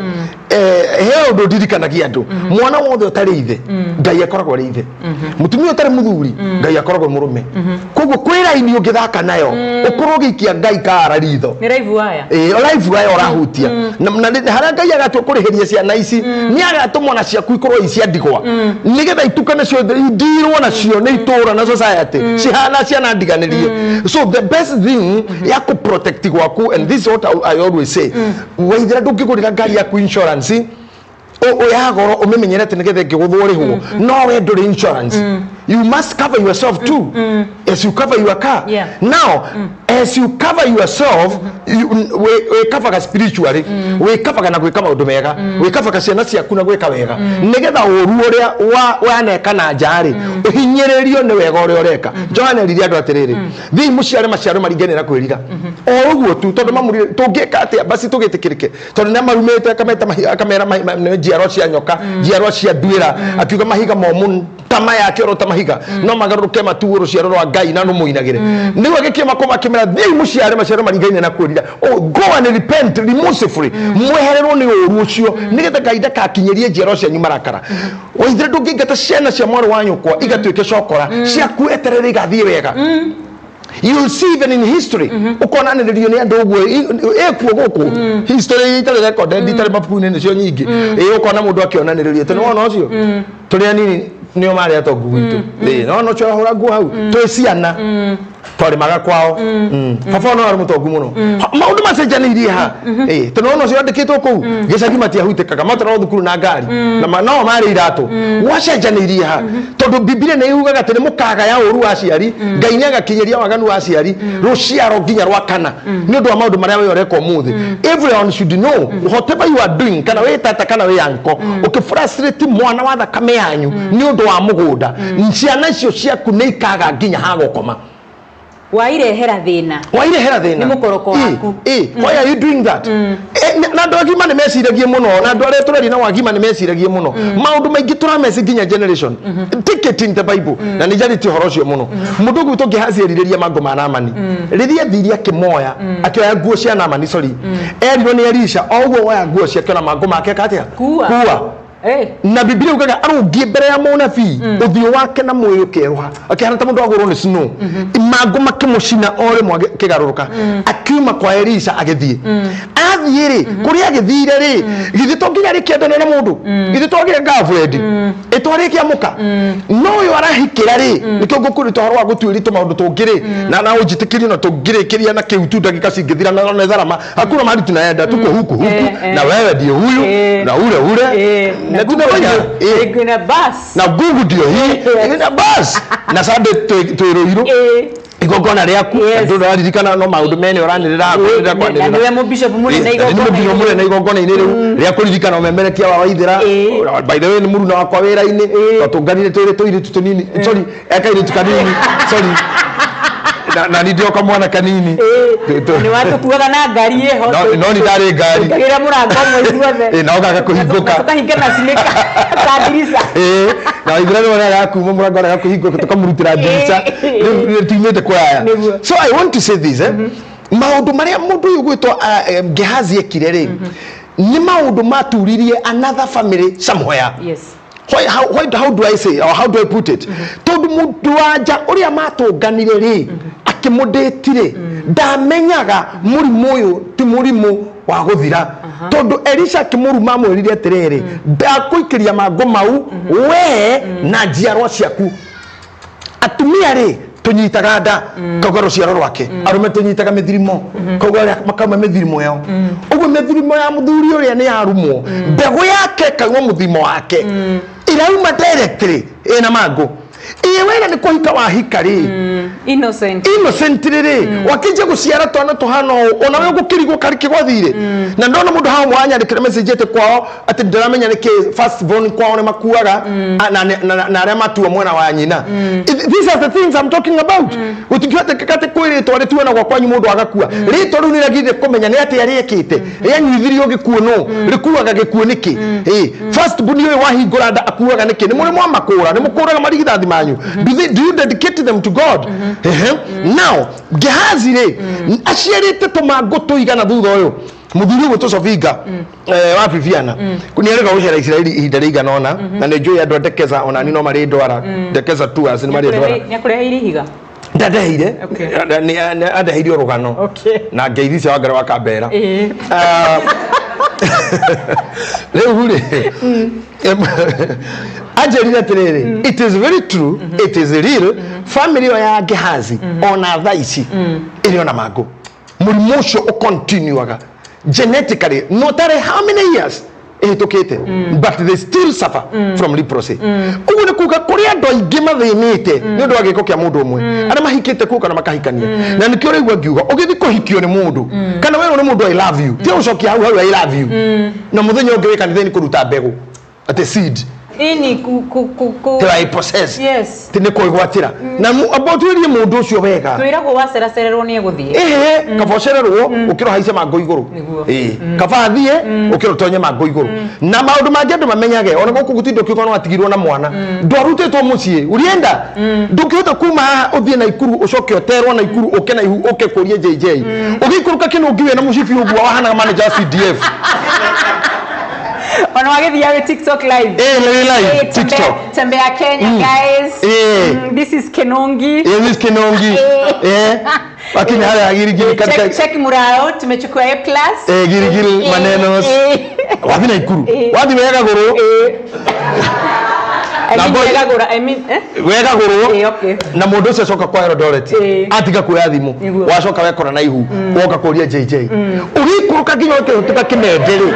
he ũndũ ndirikanagia andũ: mwana wothe ũtarĩ ithe, Ngai akoragwo arĩ ithe; mũtumia ũtarĩ mũthuri, Ngai akoragwo e mũrũme. Koguo kwĩ raini ũngĩthaka nayo ũkorwo ũgĩikia Ngai kara ritho. Nĩ live wire. Ĩĩ, live wire ũrahutia. Na harĩa Ngai agatua kũrĩhĩria ciana ici, nĩ agatũma ona ciaku ikorwo i cia ndigwa, nĩgetha itukane ciothe, indirwo nacio nĩ itũra na society cihana ciana ndiganĩrie. So the best thing ya kũ protect gwaku, and this is what I always say, waithĩra ndũngĩgũrĩra ngari yaku insurance. Ya goro ũmĩmenyere atĩ nĩgetha ĩngĩgũthwo ũrĩhwo, no we ndũrĩ insurance. You must cover yourself too as you cover your car. Now, as you cover yourself, wĩkavaga spiritually, wĩkavaga na gwĩka maũndũ mega, wĩkavaga ciana ciaku na gwĩka wega, nĩgetha ũru ũrĩa waneka na nja rĩ, ũhinyĩrĩrio nĩ wega ũrĩa ũreka. Johana erire andũ atĩrĩrĩ, thiĩi mũciare maciaro maringaine na kwĩrira. O ũguo tu, tondũ mamũrire, tũngĩka atĩa basi tũgĩtĩkĩrĩke? Tondũ nĩ amarumĩte, akameta akamera nĩ njiarwa cia nyoka, njiarwa cia nduĩra, akiuga mahiga momũ ta maya akĩoro ta mahiga no magarũrũke matuo rũciaro rwa Ngai na rũmũinagĩre. Nĩguo agĩkĩma kũma akĩmera, thiĩi mũciare maciaro maringaine na kwĩrira. Oh, go and repent remorselessly, mwehererwo nĩ ũru ũcio, nĩgetha Ngai ndakakinyĩrie njiarwa cianyu marakara. Waithĩra, ndũngĩingata ciana cia mwarĩ wa nyũkwa igatuĩke cokora ciaku, eterere igathiĩ wega. You'll see even in history, ũkonanĩrĩrio nĩ andũ ũguo ĩkuo gũkũ history itarĩ recorded, itarĩ mabuku-inĩ, nĩcio nyingĩ. Ĩ ũkona mũndũ akĩonanĩrĩrio atĩ nĩwona ũcio tũrĩ anini nĩo marĩ atongu gwitũ. Ĩ nĩwona ũcio ahũra nguo hau, twĩ ciana twarĩmaga kwao. Baba no arĩ mũtongu mũno. Maũndũ macenjanĩirie ha. Ĩ tondũ wona ũcio andĩkĩtwo kũu gĩcagi matiahutĩkaga, matwaragwo thukuru na ngari na no marĩ iratũ. Gwacenjanĩirie ha? Tondũ Bibilia nĩ yugaga atĩ nĩ mũkagaya ũru wa aciari, Ngai nĩ agakinyĩria waganu wa aciari rũciaro nginya rwa kana nĩ ũndũ wa maũndũ marĩa we ũreka ũmũthĩ. Everyone should know, whatever you are doing, kana wĩ tata kana wĩ anko, ũkĩfrustrate mwana wa thakame yanyu nĩ ũndũ wa mũgũnda, ciana icio ciaku nĩ ikaga nginya ha gũkoma. Wairehera thĩna. Wairehera thĩna. Nĩ mũkoroko waku. Why are you doing that? Na andũ agima nĩ meciragie mũno, na andũ arĩa tũraria nao agima nĩ meciragie mũno. Maũndũ maingĩ tũrameci nginya generation. Take it in the Bible, na nĩ njarĩtie ũhoro ũcio mũno. Mũndũ ũgwĩtwo Gehazi erirĩria mangũ ma Namani. Rĩrĩa athire akĩmoya, akĩoya nguo cia Namani, sorry, erirwo nĩ Elisha, o ũguo woya nguo ciake na mangũ make eka atĩa? Kua. Kua. Na Bibilia ugaga arũngiĩ mbere ya mũnabii, ũthiũ wake na mwĩrĩ ũkerũha, akĩhana ta mũndũ agũrwo nĩ snow. Mangũ makĩmũcina o rĩmwe, akĩgarũrũka, akiuma kwa Elisha agĩthiĩ. Athiĩ rĩ, kũrĩa agĩthire rĩ, githĩ to nginya rĩkĩendane na mũndũ? Githĩ to agĩe girlfriend ĩtwarĩkia mũka? No ũyũ arahikĩra rĩ, nĩkĩo ngũkũrĩta ũhoro wa gũtuĩria tũmaũndũ tũngĩ rĩ, na ũnjĩtĩkĩrie na tũngĩrĩkĩria na kĩu tu ndagĩka cingĩthira na nĩ tharama, hakuna mahali tunaenda, tuko huku huku. Na wewe ndio huyu na ule ule na na tunafanya na bas. Na Google ndio hii na bas na Sunday twĩ Rũirũ, igongona rĩaku. Andũ ũraririkana no maũndũ mene ũranĩrĩra kwanĩrĩra na kwanĩrĩra. Nĩwe mũbishop mũnene. Na nĩ mũbishop mũnene igongona-inĩ rĩu rĩa kũririkana ũmemerekia wa Waithĩra. By the way, nĩ mũruna wakwa wĩra-inĩ, twatũnganire twĩrĩ tũirĩtu tũnini, sorry, ekairĩtu kanini, sorry, na ni ndio kamwana kanini. Nĩ watũkuaga na ngari ĩho. No ni ndarĩ ngari. Tũkagĩra mũrango ũmwe ithuothe. Na ũkaga kũhingũka. Tũkahinga na cinĩka ta ndirica. Ĩ, na Waithĩra nĩ wonaga kuma mũrango arega kũhingũka, tũkamũrutĩra ndirica. Rĩu nĩ tumĩte kũraya. So I want to say this, maũndũ marĩa mũndũ ũyũ gwĩtwo Gehazi ekire rĩ, nĩ maũndũ maturirie another family somewhere. Why, how do I say or how do I put it? Tondũ mũndũ wanja ũrĩa matũnganire rĩ, akĩmũndĩti rĩ, ndamenyaga mũrimũ ũyũ ti mũrimũ wa gũthira, tondũ Elisha akĩmũruma amwĩrire atĩrĩrĩ, ndakũikĩria mangũ mau wee na njiarwa ciaku. Atumia rĩ, tũnyitaga nda kauga rũciaro rwake, arũme tũnyitaga mĩthirimo kauga ũrĩa makauma mĩthirimo ĩyo. Ũguo mĩthirimo ya mũthuri ũrĩa nĩ yarumwo, mbegũ yake ĩkauma mũthimo wake, irauma directly ĩna mangũ. Ĩ wena nĩ kũhika wahika rĩ, Innocent. Innocent rĩ, wakĩnjia gũciara twana tũhana ũũ, ona we ũgũkĩrigwo karĩ kĩgwathire. Na ndona mũndũ haha mwanyandĩkĩra message atĩ kwao atĩ ndĩramenya nĩkĩ first born kwao nĩ makuaga, na arĩa matua mwena wa nyina. These are the things I'm talking about. Gũtingĩhotekeka atĩ kwĩ rĩtwa rĩtuanagwo kwanyu mũndũ agakua. Rĩtwa rĩu nĩrĩagĩrĩire kũmenya nĩ atĩa rĩekĩte, rĩanyuithirio gĩkuũ, no rĩkuaga gĩkuũ nĩkĩ? Ĩ first born ũyũ wahingũra nda akuaga nĩkĩ? Nĩ mũrĩ mwamakũra? Nĩ mũkũraga marigithathi manyu? Do you dedicate them to God? Ehe. Now Gehazi rĩ, aciarĩte tũmangũ tũigana thutha ũyũ mũthuri ũgwĩtwo Sofinga wa Bibiana nĩ arega gũcera Isiraeli ihinda rĩigana ũna, na nĩ njũĩ andũ a Ndekeza ona ni no marĩ ndwara Ndekeza tours nĩ marĩ ndwara. Nĩakũreheire ihiga? Ndandeheire, andeheire o rũgano na ngeithi cia Wangari wa Kambera. Ah, rĩu rĩ, anjĩrire atĩrĩrĩ, it is very true, it is real. Family ĩyo ya Gehazi ona thaa ici ĩrĩ ona mangũ, mũrimũ ũcio ũcontinuaga genetically no tarĩ how many years. Ĩhĩtũkĩte, but they still suffer from leprosy. Ũguo nĩ kuga kũrĩ andũ aingĩ mathĩnĩte nĩ ũndũ wa gĩko kĩa mũndũ ũmwe, arĩa mahikĩte kuo kana makahikania. Na nĩkĩo ũraigua ngiuga ũgĩthiĩ kũhikio nĩ mũndũ kana werwo nĩ mũndũ "I love you", ti gũcokia hau hau "I love you", na mũthenya ũngĩ wĩ kanitha-inĩ kũruta mbegũ atĩ seed. Ini ku ku ku ku Till I possess. Yes. Ti nĩ kwĩgwatĩra na amba ũtuĩrie mũndũ ũcio wega. Twĩragwo waceracererwo nĩ egũthiĩ. Ĩhĩ, kaba ũcererwo ũkĩra ũhaice mango igũrũ. Nĩguo. Ĩĩ, kaba athiĩ ũkĩra ũtonye mango igũrũ. Na maũndũ mangĩ andũ mamenyage, ona gũkũ gũtinda ũkiuga no watigirwo na mwana, ndwarutĩtwo mũciĩ ulienda, ndũngĩhota kuma haha ũthiĩ Naikuru, ũcoke ũterwo Naikuru, ũke na ihu ũke kũrie JJ ũgĩikũrũka kĩnũngi wĩna mũcibi ũguo wahanaga manager wa CDF. Ona wagĩthiaga wĩ TikTok live. Ĩĩ, nĩ live. Eh, tembea, TikTok. Tembea Kenya, guys. This is Kenongi. Ĩĩ, this Kinongi. Eh. Eh, wakinya harĩa Girigiri katika Check, check murao tumechukua A plus. Eh, Girigiri manenos. Wathi Naikuru, wathi wegagũrwo. I Na mean, wegagũra, I mean, eh? Wegagũrwo. Eh, okay. Na mũndũ ũcio acoka kwa Eldoret atiga kuoya thimũ, wacoka wekora na ihu woka kũria JJ ũgĩikũrũka nginya ũkĩhĩtũka kĩmende rĩ.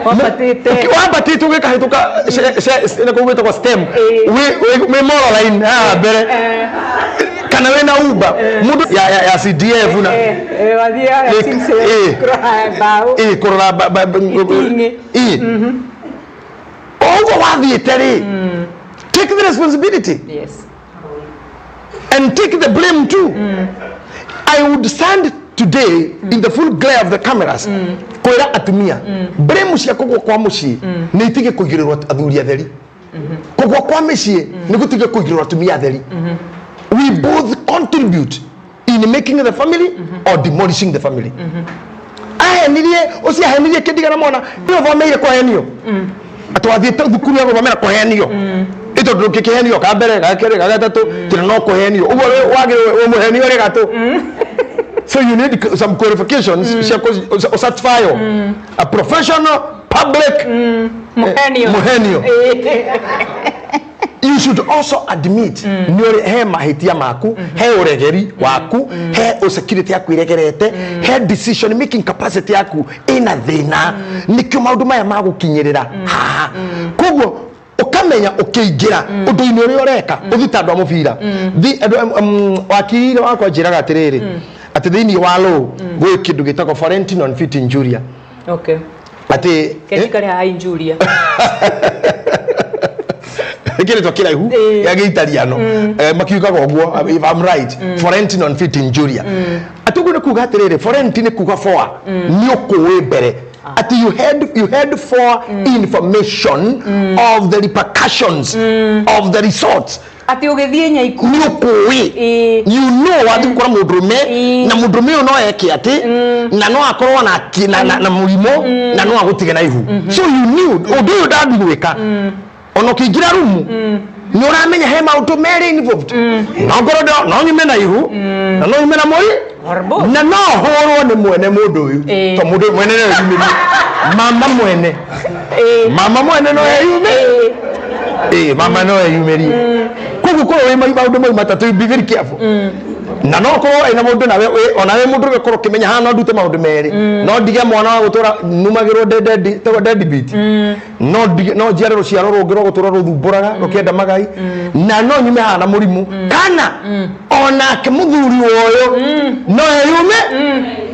Wambatĩte. Wambatĩte ũgĩkahĩtũka nĩ kũu gwĩtagwo stem, wĩ moro line haha mbere kana wĩna Uber mũndũ ya CDF na Wathiaga kũrora mbaũ. Ĩ, kũrora Iting'ĩ. Ĩ, o ũguo wathiĩte rĩ, take the responsibility and take the blame too. I would stand today in the full glare of the cameras kwĩra atumia, blame cia kũgwa kwa mũciĩ nĩ itige kũigĩrĩrwo athuri atheri, kũgwa kwa mĩciĩ nĩ gũtige kũigĩrĩrwo atumia atheri. We both contribute in making the family or demolishing the family. Ahenirie ũcio, ahenirie kĩndigana mwana nĩ ũthomeire kũhenio, atĩ wathiĩte thukuru ya gũthomera kũhenio, ĩ tondũ ndũngĩkĩhenio ka mbere, ga kerĩ, ga gatatũ, tĩna no kũhenio ũguo wagĩrĩirwo wĩ mũhenio rĩ gatũ. So you need some qualifications cia certify a professional public Mũhenio. Mũhenio. You should also admit nĩ ũrĩ he mahĩtia maku, he ũregeri waku, he security yaku iregerete, he decision making capacity yaku ĩna thĩna, nĩkĩo maũndũ maya magũkinyĩrĩra haha. Koguo ũkamenya ũkĩingĩra ũndũ-inĩ ũrĩa ũreka, ũthiĩ ta andũ a mũbira. Wakiri wakwa njĩraga atĩrĩrĩ, atĩ thĩinĩ wa law gwĩ kĩndũ gĩtagwo volenti non fit injuria. Atĩ Kenjikare haha injuria. Kĩrĩtwa kĩraihu gĩa gĩitariano. Makiugaga ũguo, if I'm right, volenti non fit injuria, atĩ ũguo nĩ kuga atĩrĩrĩ, volenti nĩ kuga for, nĩ ũkũĩ mbere atĩ you had for information of the repercussions of the results. Atĩ ũgĩthiĩ nyaiku nĩ ũkũĩ, you know, wathiĩ gũkora mũndũrũme na mũndũrũme ũyũ no eke atĩ na no akorwo na mũrimũ na no agũtige na ihu. So you knew ũndũ ũyũ ndathiĩ gwĩka, ona ũkĩingĩra rumu nĩ ũramenya he maũndũ merĩ involved, no ngorwo no nyume na ihu na no nyume na mũi na no hũrwo nĩ mwene mũndũ ũyũ, to mũndũ mwene no eyumĩrie, mama mwene, mama mwene no eyume, ĩ, mama no eyumĩrie. Koguo korwo wĩ maũndũ mau matatũ, be very careful. Na no korwo ĩna mũndũ nawe onawe mũndũ ũrũme korwo ũkĩmenya haha no ndute maũndũ merĩ, no ndige mwana wa gũtũra numagĩrwo tagwo deadbeat, no ndige, no njiare rũciaro rũngĩ rwa gũtũra rũthumbũraga rũkĩenda magai, na no nyume haha na mũrimũ, kana onake mũthuri ũyũ no eyume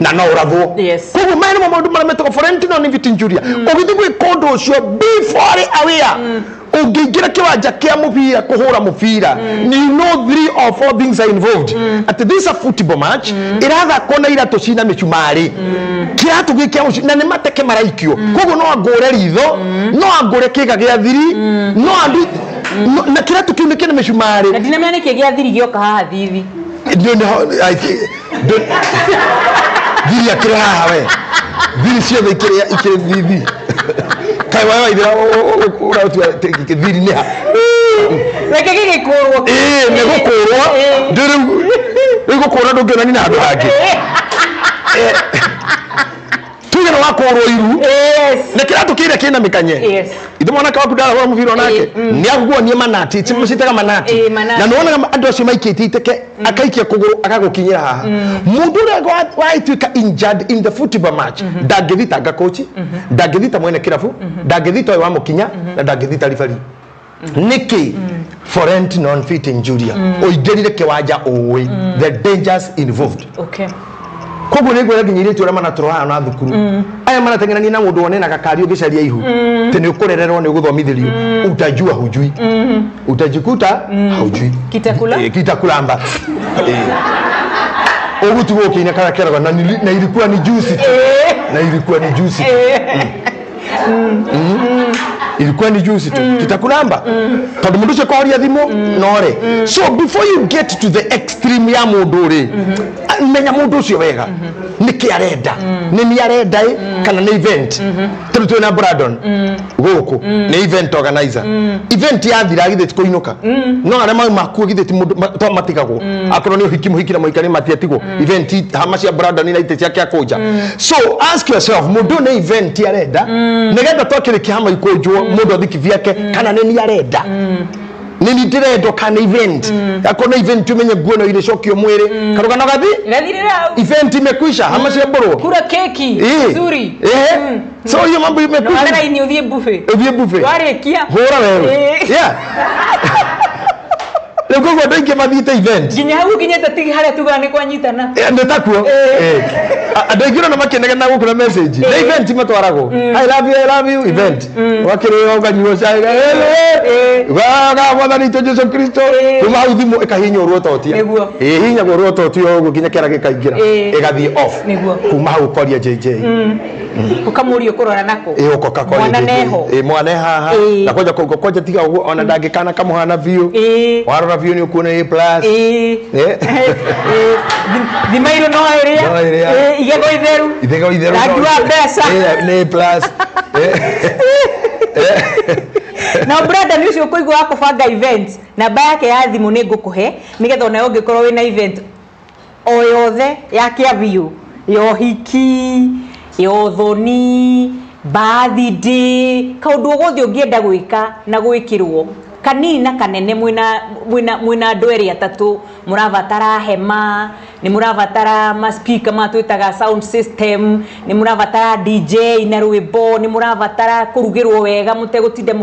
na no ũrathwo. Koguo maya nĩmo maũndũ marĩa metagwo volenti non fit injuria. Ũgĩthiĩ gwĩka ũndũ ũcio, be fully aware. Ũngĩingĩra kĩwanja kĩa mũbira kũhũra mũbira, you know three or four things are involved, atĩ this is a football match ĩrathakwo na iratũ cina mĩcumarĩ, kĩratũ gĩ kĩa mũcu na nĩ mateke maraikio. Koguo no angũre ritho, no angũre kĩga gĩa thiri, no andu na kĩratũ kĩu nĩ kĩna mĩcumarĩ. Na ndinamenya nĩkĩ gĩa thiri gĩoka haha thithi. Thiri akĩrĩ haha we, thiri ciothe ikĩrĩ thithi, kaĩ wae waithĩra ũratua thiri nĩ ha? Reke gĩgĩkũrwo. Ĩĩ, nĩ gũkũrwo. Rĩu gũkũrwo ndũngĩona nina handũ hangĩ. Tuge no Ũyũ wa kũrwo iru Yes. na kĩratũ kĩrĩa kĩna mĩkanye. Yes. Ithe mwanake waku ndarahũra mũbira onake nĩ aguonie manati citaga manati. Ĩĩ, manati. Na nĩwonaga andũ acio maikĩtie iteke akaikia kũgũrũ agagũkinyĩra haha. Mũndũ ũrĩa watuĩka injured in the football match ndangĩthitanga kochi, ndangĩthita mwene kĩrabu, ndangĩthita ũyũ wamũkinya na ndangĩthita ribari. Nĩkĩ? Forent non fit injuria. Ũingĩrire kĩwanja ũĩ the dangers involved. Okay. Koguo nĩ ngwĩra nginya airĩtu arĩa manatũrwo haha na thukuru aya marateng'erania na mũndũ wone na gakari ũgĩcaria ihu tĩ nĩ ũkũrererwo nĩ ũgũthomithĩrio, utajua hujui, utajikuta haujui. Kitakula? Eh, kitakulamba. Eh. Ũgũtigwo ũkĩina kana kerago na na ilikuwa ni juice tu, na ilikuwa ni juice tu, ilikuwa ni juice tu, kitakulamba, tondũ mũndũ ũcio kwaria thimũ nore. So before you get to the extreme ya mũndũ rĩ, menya mũndũ ũcio wega nĩkĩ arenda, nĩ nĩ arenda ĩ kana nĩ event. Tondũ twĩna Brandon gũkũ nĩ event organizer, event yathira githĩ ti kũinũka? No arĩa mauma kuo githĩ ti mũndũ to matigagwo? Akorwo nĩ ũhiki, mũhiki na mũhikania matiatigwo event hama cia Brandon na itĩ ciake akũnja. So ask yourself, mũndũ ũyũ nĩ event arenda nĩgetha twakĩrĩkia hama ikũnjwo mũndũ athi kivyake, kana nĩ niĩ arenda, nĩ niĩ ndĩrendwo, kana event? Akorwo nĩ event, umenye nguo no irĩcokio mwĩrĩ karũgano gathi Gathirĩra hau. Event imekwisha, hama cia mbũrwo. Kura keki. Nzuri. So hiyo mambo imekwisha. Wale raini ũthiĩ buffet. Ũthiĩ buffet. Warĩkia. Hũra werũ. Ĩĩ. Yeah, rĩu koguo andũ aingĩ mathiĩte event Nginya hau ũkinyĩte ti harĩa tugaga nĩ kwanyitana. Eh, nĩ takuo. Eh. Andũ aingĩ ona makĩnegena gũkũ na message nĩ event matwaragwo, "I love you, I love you," event wakĩrĩo ũkanyuo cai gaga mwathani witũ Jesu Kristo. Kuma hau thimũ ĩkahihinywo ruototia. Nĩguo. Ĩhihinyagwo ruototia ũguo nginya kĩara gĩkaingĩra. Ĩgathiĩ off. Nĩguo. Kuma hau ũkoria JJ. Ũkamũria ũkũrora nako. Ĩ ũkoka koria Mwana JJ. neho. Ĩ mwana e haha. Na kwanja kũu kwanja tiga ũguo ona ndangĩkana kamũhana biũ. Warora biũ nĩ ũkuona A plus. Eh. Thima irũ no ĩrĩa. No ĩrĩa. Ĩĩ, igego itheru. Ithego itheru. Rangi wa mbeca. Ĩ, nĩ A plus. Na Brandon ũcio ũkũigua wa kũbanga event, namba yake ya thimũ nĩ ngũkũhe nĩgetha onawe ũngĩkorwo wĩna event o yothe ya kĩabiũ, ya ũhiki, ya ũthoni, birthday, kaũndũ o gothe ũngĩenda gwĩka na gwĩkĩrwo kanini na kanene, mwĩna andũ erĩ atatũ mũrabatara hema, nĩ mũrabatara ma speaker ma twĩtaga sound system, nĩ mũrabatara DJ na rwĩmbo, nĩ mũrabatara kũrugĩrwo wega mũtegũtinda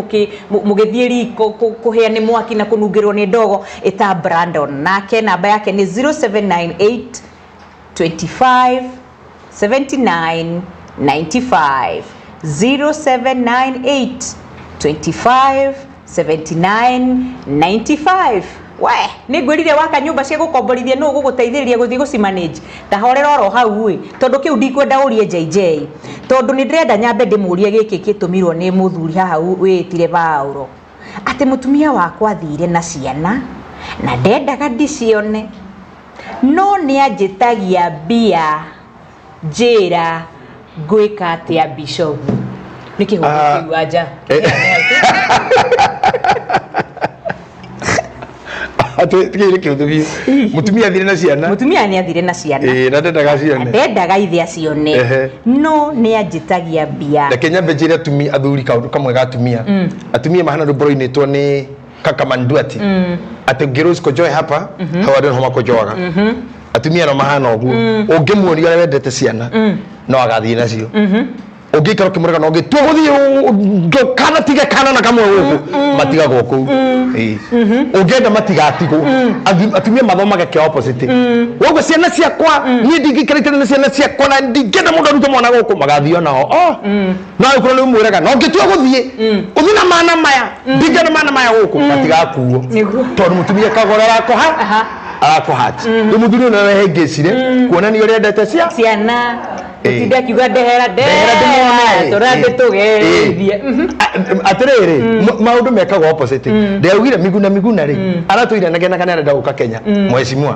mũgĩthiĩ riko kũhĩa nĩ mwaki na kũnungĩrwo nĩ ndogo, ĩta Brandon. Nake namba yake nĩ 0798 25 79 95, 0798 25 79 95. We nĩ ngwĩrire waka nyũmba cia gũkomborithia nũ ũgũgũteithĩrĩria gũthiĩ gũcimanage, ta horera oro hau ĩ, tondũ kĩu ndikwenda ũrie JJ, tondũ nĩ ndĩrenda nyambe ndĩmũrie gĩkĩ kĩtũmirwo nĩ mũthuri haha wĩĩtire Paũro atĩ mũtumia wakwa athire na ciana na ndendaga ndicione no nĩ anjĩtagia mbia, njĩra ngwĩka atĩa bishop? Nĩ kĩhũngũ kĩu anja. Atĩ kĩu nĩ kĩũndũ biũ, mũtumia athire na ciana. Mũtumia nĩ athire na ciana. Ĩĩ, na ndendaga cione. Ndendaga ithe acione. No nĩ anjĩtagia mbia. Reke nyambe njĩre atumia athuri kaũndũ kamwe ga atumia. Atumia mahana rwĩmbo rũinĩtwo nĩ Kaka Manduati atĩ ngĩrwo usicojoe hapa, hau andũ nĩho makojoaga. Atumia no mahana ũguo, ũngĩmuonia ũrĩa wendete ciana no agathiĩ nacio, ũngĩikara ũkĩmũrega na ũngĩtua gũthiĩ ndũkanatige kana na kamwe gũkũ, matigagwo kũu. Ĩĩ. Ũngĩenda matigatigwo. Atumia mathomaga kĩa opposite woguo, ciana ciakwa niĩ ndingĩikarĩte na ciana ciakwa na ndingĩenda mũndũ arute mwana gũkũ, magathiĩ onao oh no ũkorwo nĩ ũmwĩraga no ũngĩtua gũthiĩ ũthiĩ na mana maya, ndingĩenda mana maya gũkũ, matigakuo. Tondũ mũtumia kagora arakoha arakohati rĩu mũthuri ũyũ nĩwe wehĩngĩcire kuonania ũrĩa endete cia ciana. Gũtinda akiuga ndehera Ndehera ndehera ndĩmone. tũratĩ tũgeithie. Atĩrĩrĩ, maũndũ mekagwo opposite. Ndĩraugire Miguna Miguna rĩ aratũire negenaga nĩ arenda gũka Kenya mheshimiwa,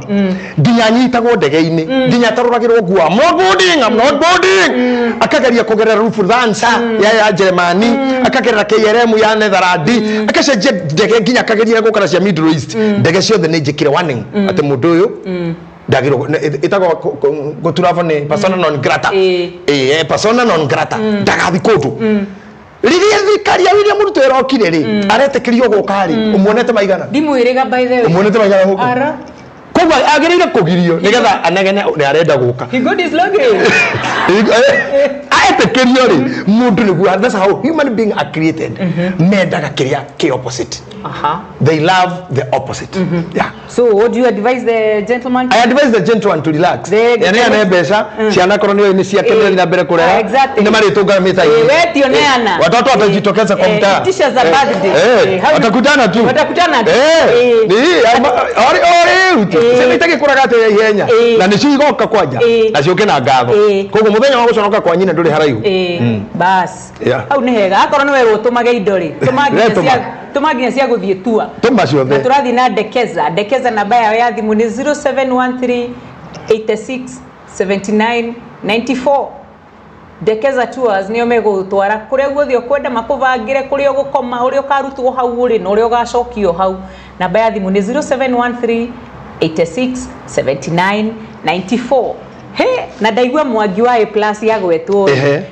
nginya anyitagwo ndege-inĩ, nginya atarũragĩrwo nguo, "I'm not boarding, I'm not boarding." Akageria kũgerera Lufthansa ya Jeremani, akagerera KLM ya Netherlands, akacenjia ndege, nginya akageria gũka na cia Middle East. Ndege ciothe nĩ njĩkire warning atĩ mũndũ ũyũ Ndagĩrwo ĩtagwo gũturavo nĩ persona non grata. Ĩĩ, persona non grata, ndagathi kũndũ. Rĩrĩa thirikari ya William Ruto ĩrokire rĩ, aretĩkĩrio gũka rĩ, ũmuonete maigana? Ndimwĩrĩga, by the way. Ũmuonete maigana gũkũ? Ara. Koguo agĩrĩire kũgirio nĩgetha anegene nĩ arenda gũka. He God is looking. Etĩkĩrio rĩ, mũndũ nĩguo, that's how human being are created, mendaga kĩrĩa kĩ opposite. They love the opposite, yeah. So what do you advise the gentleman? I advise the gentleman to relax. The Ene ane mbeca, ciana korwo nĩ nĩ ciake, nĩ na mbere kũrera. Nĩ marĩtũngana mĩta-inĩ. We ti oneana. Watoto watajitokeza kwa mtaa. Itisha za birthday. Watakutana tu. Watakutana tu. Ni ori ori tu. Ciana itagĩkũraga atĩ ihenya. Na nĩcio igoka kwanja. Na ciũke na ngatho. Koguo mũthenya wa gũconoka kwa nyina ndũrĩ haraihu. Bas. Yeah. Hau nĩ hega. Akorwo nĩ werwo ũtũmage indo rĩ, tũma nginya Tũma. tũma nginya cia gũthiĩ tua. Tũma Na ciothe. tũrathiĩ na Ndekeza. Ndekeza, namba yao ya thimũ nĩ 0713 86 79 94. Ndekeza Tours nĩo megũgũtwara kũrĩa guothe ũkwenda, makũbangĩre kũrĩa ũgũkoma, ũrĩa ũkarutwo hau ũrĩ na ũrĩa ũgacokio hau. Namba ya thimũ nĩ 0713 86 79 94. He, na ndaigua Mwangi wa A Plus yagwetwo.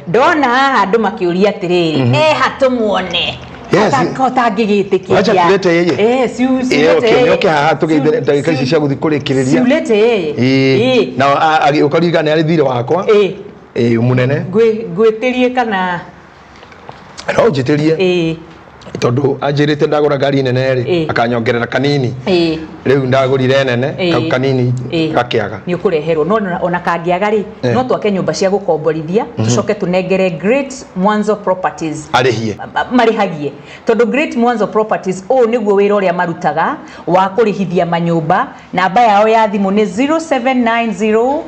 Ndona haha andũ makĩũria atĩrĩrĩ, eha tũmuone? Yes. Ũtangĩgĩtĩkĩria. Wacha tulete yeye. Si ulete yeye. Oke haha tũgeithere ndagĩka ici cia gũthiĩ kũrĩkĩrĩria. Siulete yeye. Ĩĩ. Na ũkaririkana nĩ arĩ thirĩ wakwa. Ĩĩ, mũnene. Ngwĩtĩrie kana? No njĩtĩrie. Tondũ anjĩrĩte ndagũra ngari nene rĩ, akanyongerera kanini. Rĩu ndagũrire nene, kau kanini gakĩaga. Nĩ ũkũreherwo, no ona kangĩaga rĩ, no twake nyũmba cia gũkomborithia, tũcoke tũnengere Great Mwanzo Properties arĩhie. Marĩhagie, tondũ Great Mwanzo Properties ũũ nĩguo wĩra ũrĩa marutaga wa kũrĩhithia manyũmba. Namba yao ya thimũ nĩ 0790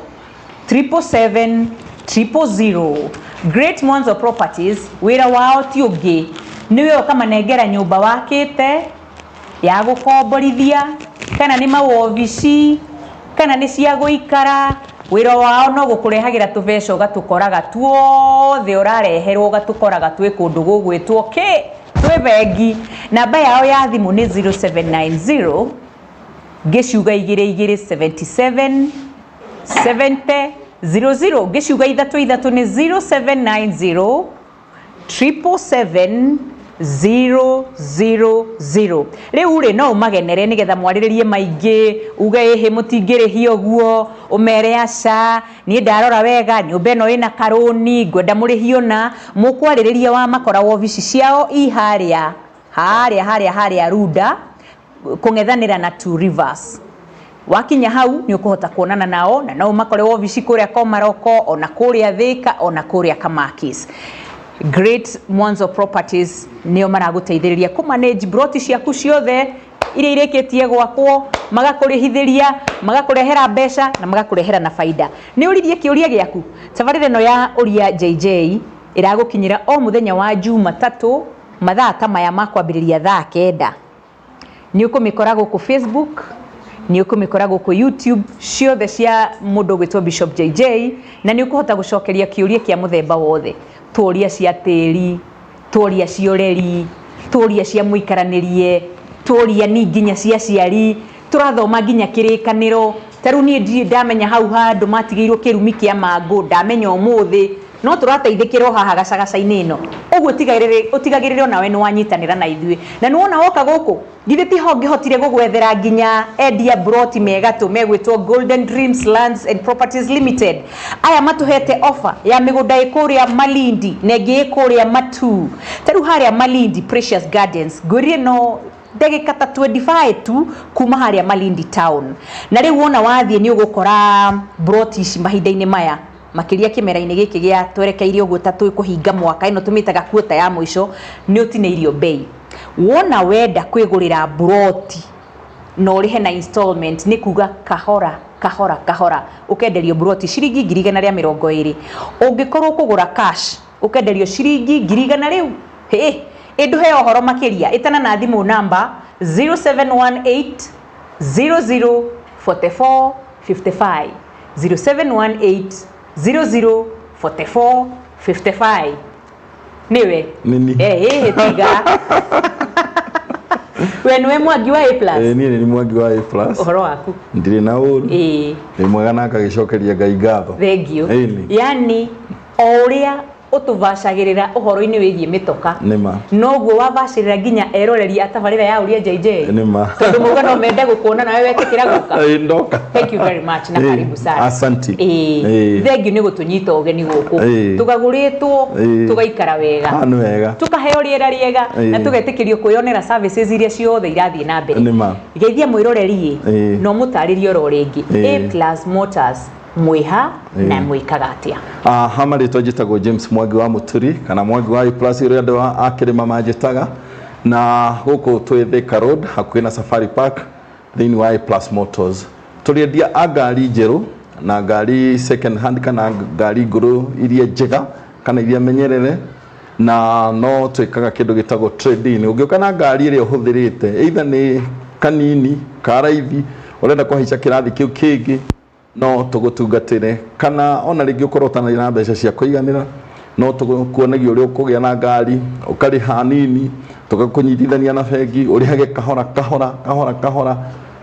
777 000. Great Mwanzo Properties wĩra wao ti ũngĩ, nĩwe ũkamanengera nyũmba wakĩte ya gũkomborithia, kana nĩ mawobici, kana nĩ cia gũikara. Wĩra wao no gũkũrehagĩra tũbeca, ũgatũkoraga tuothe ũrareherwo, ũgatũkoraga twĩ kũndũ gũgwĩtwo kĩ, twĩ bengi. Namba yao ya thimũ nĩ 0790 ngĩciuga igĩrĩ igĩrĩ 77 70 00. Ngĩciuga ithatũ ithatũ nĩ 0790 777 000. Rĩu rĩ, no ũmagenere nĩgetha mwarĩrĩrie maingĩ, uge ĩhĩ mũtingĩrĩhia ũguo, ũmere aca, niĩ ndarora wega nyũmba ĩno ĩna karũni, ngwenda mũrĩhio, na mũkwarĩrĩria wa makora wobici ciao i harĩa harĩa harĩa harĩa Runda, kũng'ethanĩra na Two Rivers. Wakinya hau nĩ ũkũhota kuonana nao, na no ũmakore wobici kũrĩa Komaroko, ona kũrĩa Thĩka, ona kũrĩa Kamakis. Great Mwanzo Properties nĩo maragũteithĩrĩria kũ manage broti ciaku ciothe iria irĩkĩtie gwakwo, magakũrĩhithĩria, magakũrehera mbeca na magakũrehera na baida. Nĩ ũririe kĩũria gĩaku. Tabarĩra ĩno ya Ũria JJ ĩragũkinyĩra o mũthenya wa Jumatatũ mathaa ta maya ma kwambĩrĩria thaa 9. Nĩ ũkũmĩkora gũkũ Facebook, nĩ ũkũmĩkora gũkũ YouTube, ciothe cia mũndũ ũgwĩtwo Bishop JJ, na nĩ ũkũhota gũcokeria kĩũria kĩa mũthemba wothe. Tũria cia tĩri, tũria cia ũreri, tũria cia mũikaranĩrie, tũria ni nginya cia aciari, tũrathoma nginya kĩrĩkanĩro. Ta rĩu niĩ ndirĩ ndamenya hau handũ matigĩirwo kĩrumi kĩa mangũ, ndamenya ũmũthĩ, no tũrateithĩkĩra o haha gacagaca-inĩ ĩno. Ũguo ũtigagĩrĩre onawe nĩ wanyitanĩra na ithuĩ, na nĩ wona woka gũkũ, githĩ ti ho ngĩhotire gũgwethera nginya endia broti megatũ megwĩtwo Golden Dreams Lands and Properties Limited. Aya matũhete offer ya mĩgũnda ĩ kũrĩa Malindi na ĩngĩ ĩ kũrĩa Matu. Ta rĩu harĩa Malindi Precious Gardens, ngwĩrire no ndagĩka ta 25 tu kuma harĩa Malindi town, na rĩu wona wathiĩ nĩ ũgũkora broti ici mahinda-inĩ maya, makĩria kĩmera-inĩ gĩkĩ gĩa twerekeire ũguo ta twĩ mwaka ĩno tũmĩtaga kuota ya mũico, nĩ ũtinĩirio bei. Wona wenda kwĩgũrĩra broti na ũrĩhe na installment, nĩ kuga kahora kahora kahora, ũkenderio broti ciringi 120,000. Ũngĩkorwo kũgũra cash, ũkenderio ciringi 100,000 rĩu. Hĩ, ĩndũhe ũhoro makĩria, ĩtana na thimũ namba 0718 00 44 55, 0718 00 44 55. Nĩwe? Nini. Eh, tiga. We nĩwe Mwangi wa A plus? Ĩĩ, niĩ nĩ Mwangi wa A plus. Ũhoro waku? Ndirĩ na ũru. Ĩĩ. Ndĩ mwega na ngagĩcokeria Ngai ngatho. Thank you. Ĩni. Yani o ũrĩa ũtũbacagĩrĩra ũhoro-inĩ wĩgiĩ mĩtoka, Nĩma. Noguo wabacĩrĩra nginya eroreri a tabarĩra ya Ũria JJ, Nĩma. Tondũ mauga no mende gũkuona nawe wetĩkĩra gũka. Ĩĩ, ndoka. Thank you very much na Ĩĩ, karibu sana. Asanti. Ĩĩ. Ĩĩ. Thank you nĩ gũtũnyita ũgeni gũkũ. Ĩĩ. Tũgagũrĩtwo, Ĩĩ. tũgaikara wega. Ah, nĩ wega. Tukaheo rĩera rĩega Ĩĩ. na tũgetĩkĩrio kwĩyonera services iria ciothe irathiĩ na mbere. Nĩma. Geithia mwĩroreri ĩ Ĩĩ. na ũmũtarĩrie oro rĩngĩ, Ĩĩ. A Plus Motors mwĩha na Ĩĩ. mwĩkaga atĩa? Ah, ha marĩtwa njĩtagwo James Mwangi wa Mũturi kana Mwangi wa A Plus ũrĩa andũ a kĩrĩma manjĩtaga, na gũkũ twĩ Thika Road hakuhĩ na Safari Park thĩinĩ wa A Plus Motors. Tũrĩ endia a ngari njerũ na ngari second hand kana ngari ngũrũ iria njega kana iria menyerere, na no twĩkaga kĩndũ gĩtagwo trade in. Ũngĩũka na ngari ĩrĩa ũhũthĩrĩte, either nĩ kanini ka raithi ũrenda kũhaica kĩrathi kĩu kĩngĩ, no tũgũtungatĩre, kana ona rĩngĩ ũkorwo ũtarĩ na mbeca cia kũiganĩra, no tũkuonagia ũrĩa ũkũgĩa na ngari ũkarĩha hanini, tũgakũnyitithania na bengi ũrĩhage kahora kahora kahora kahora,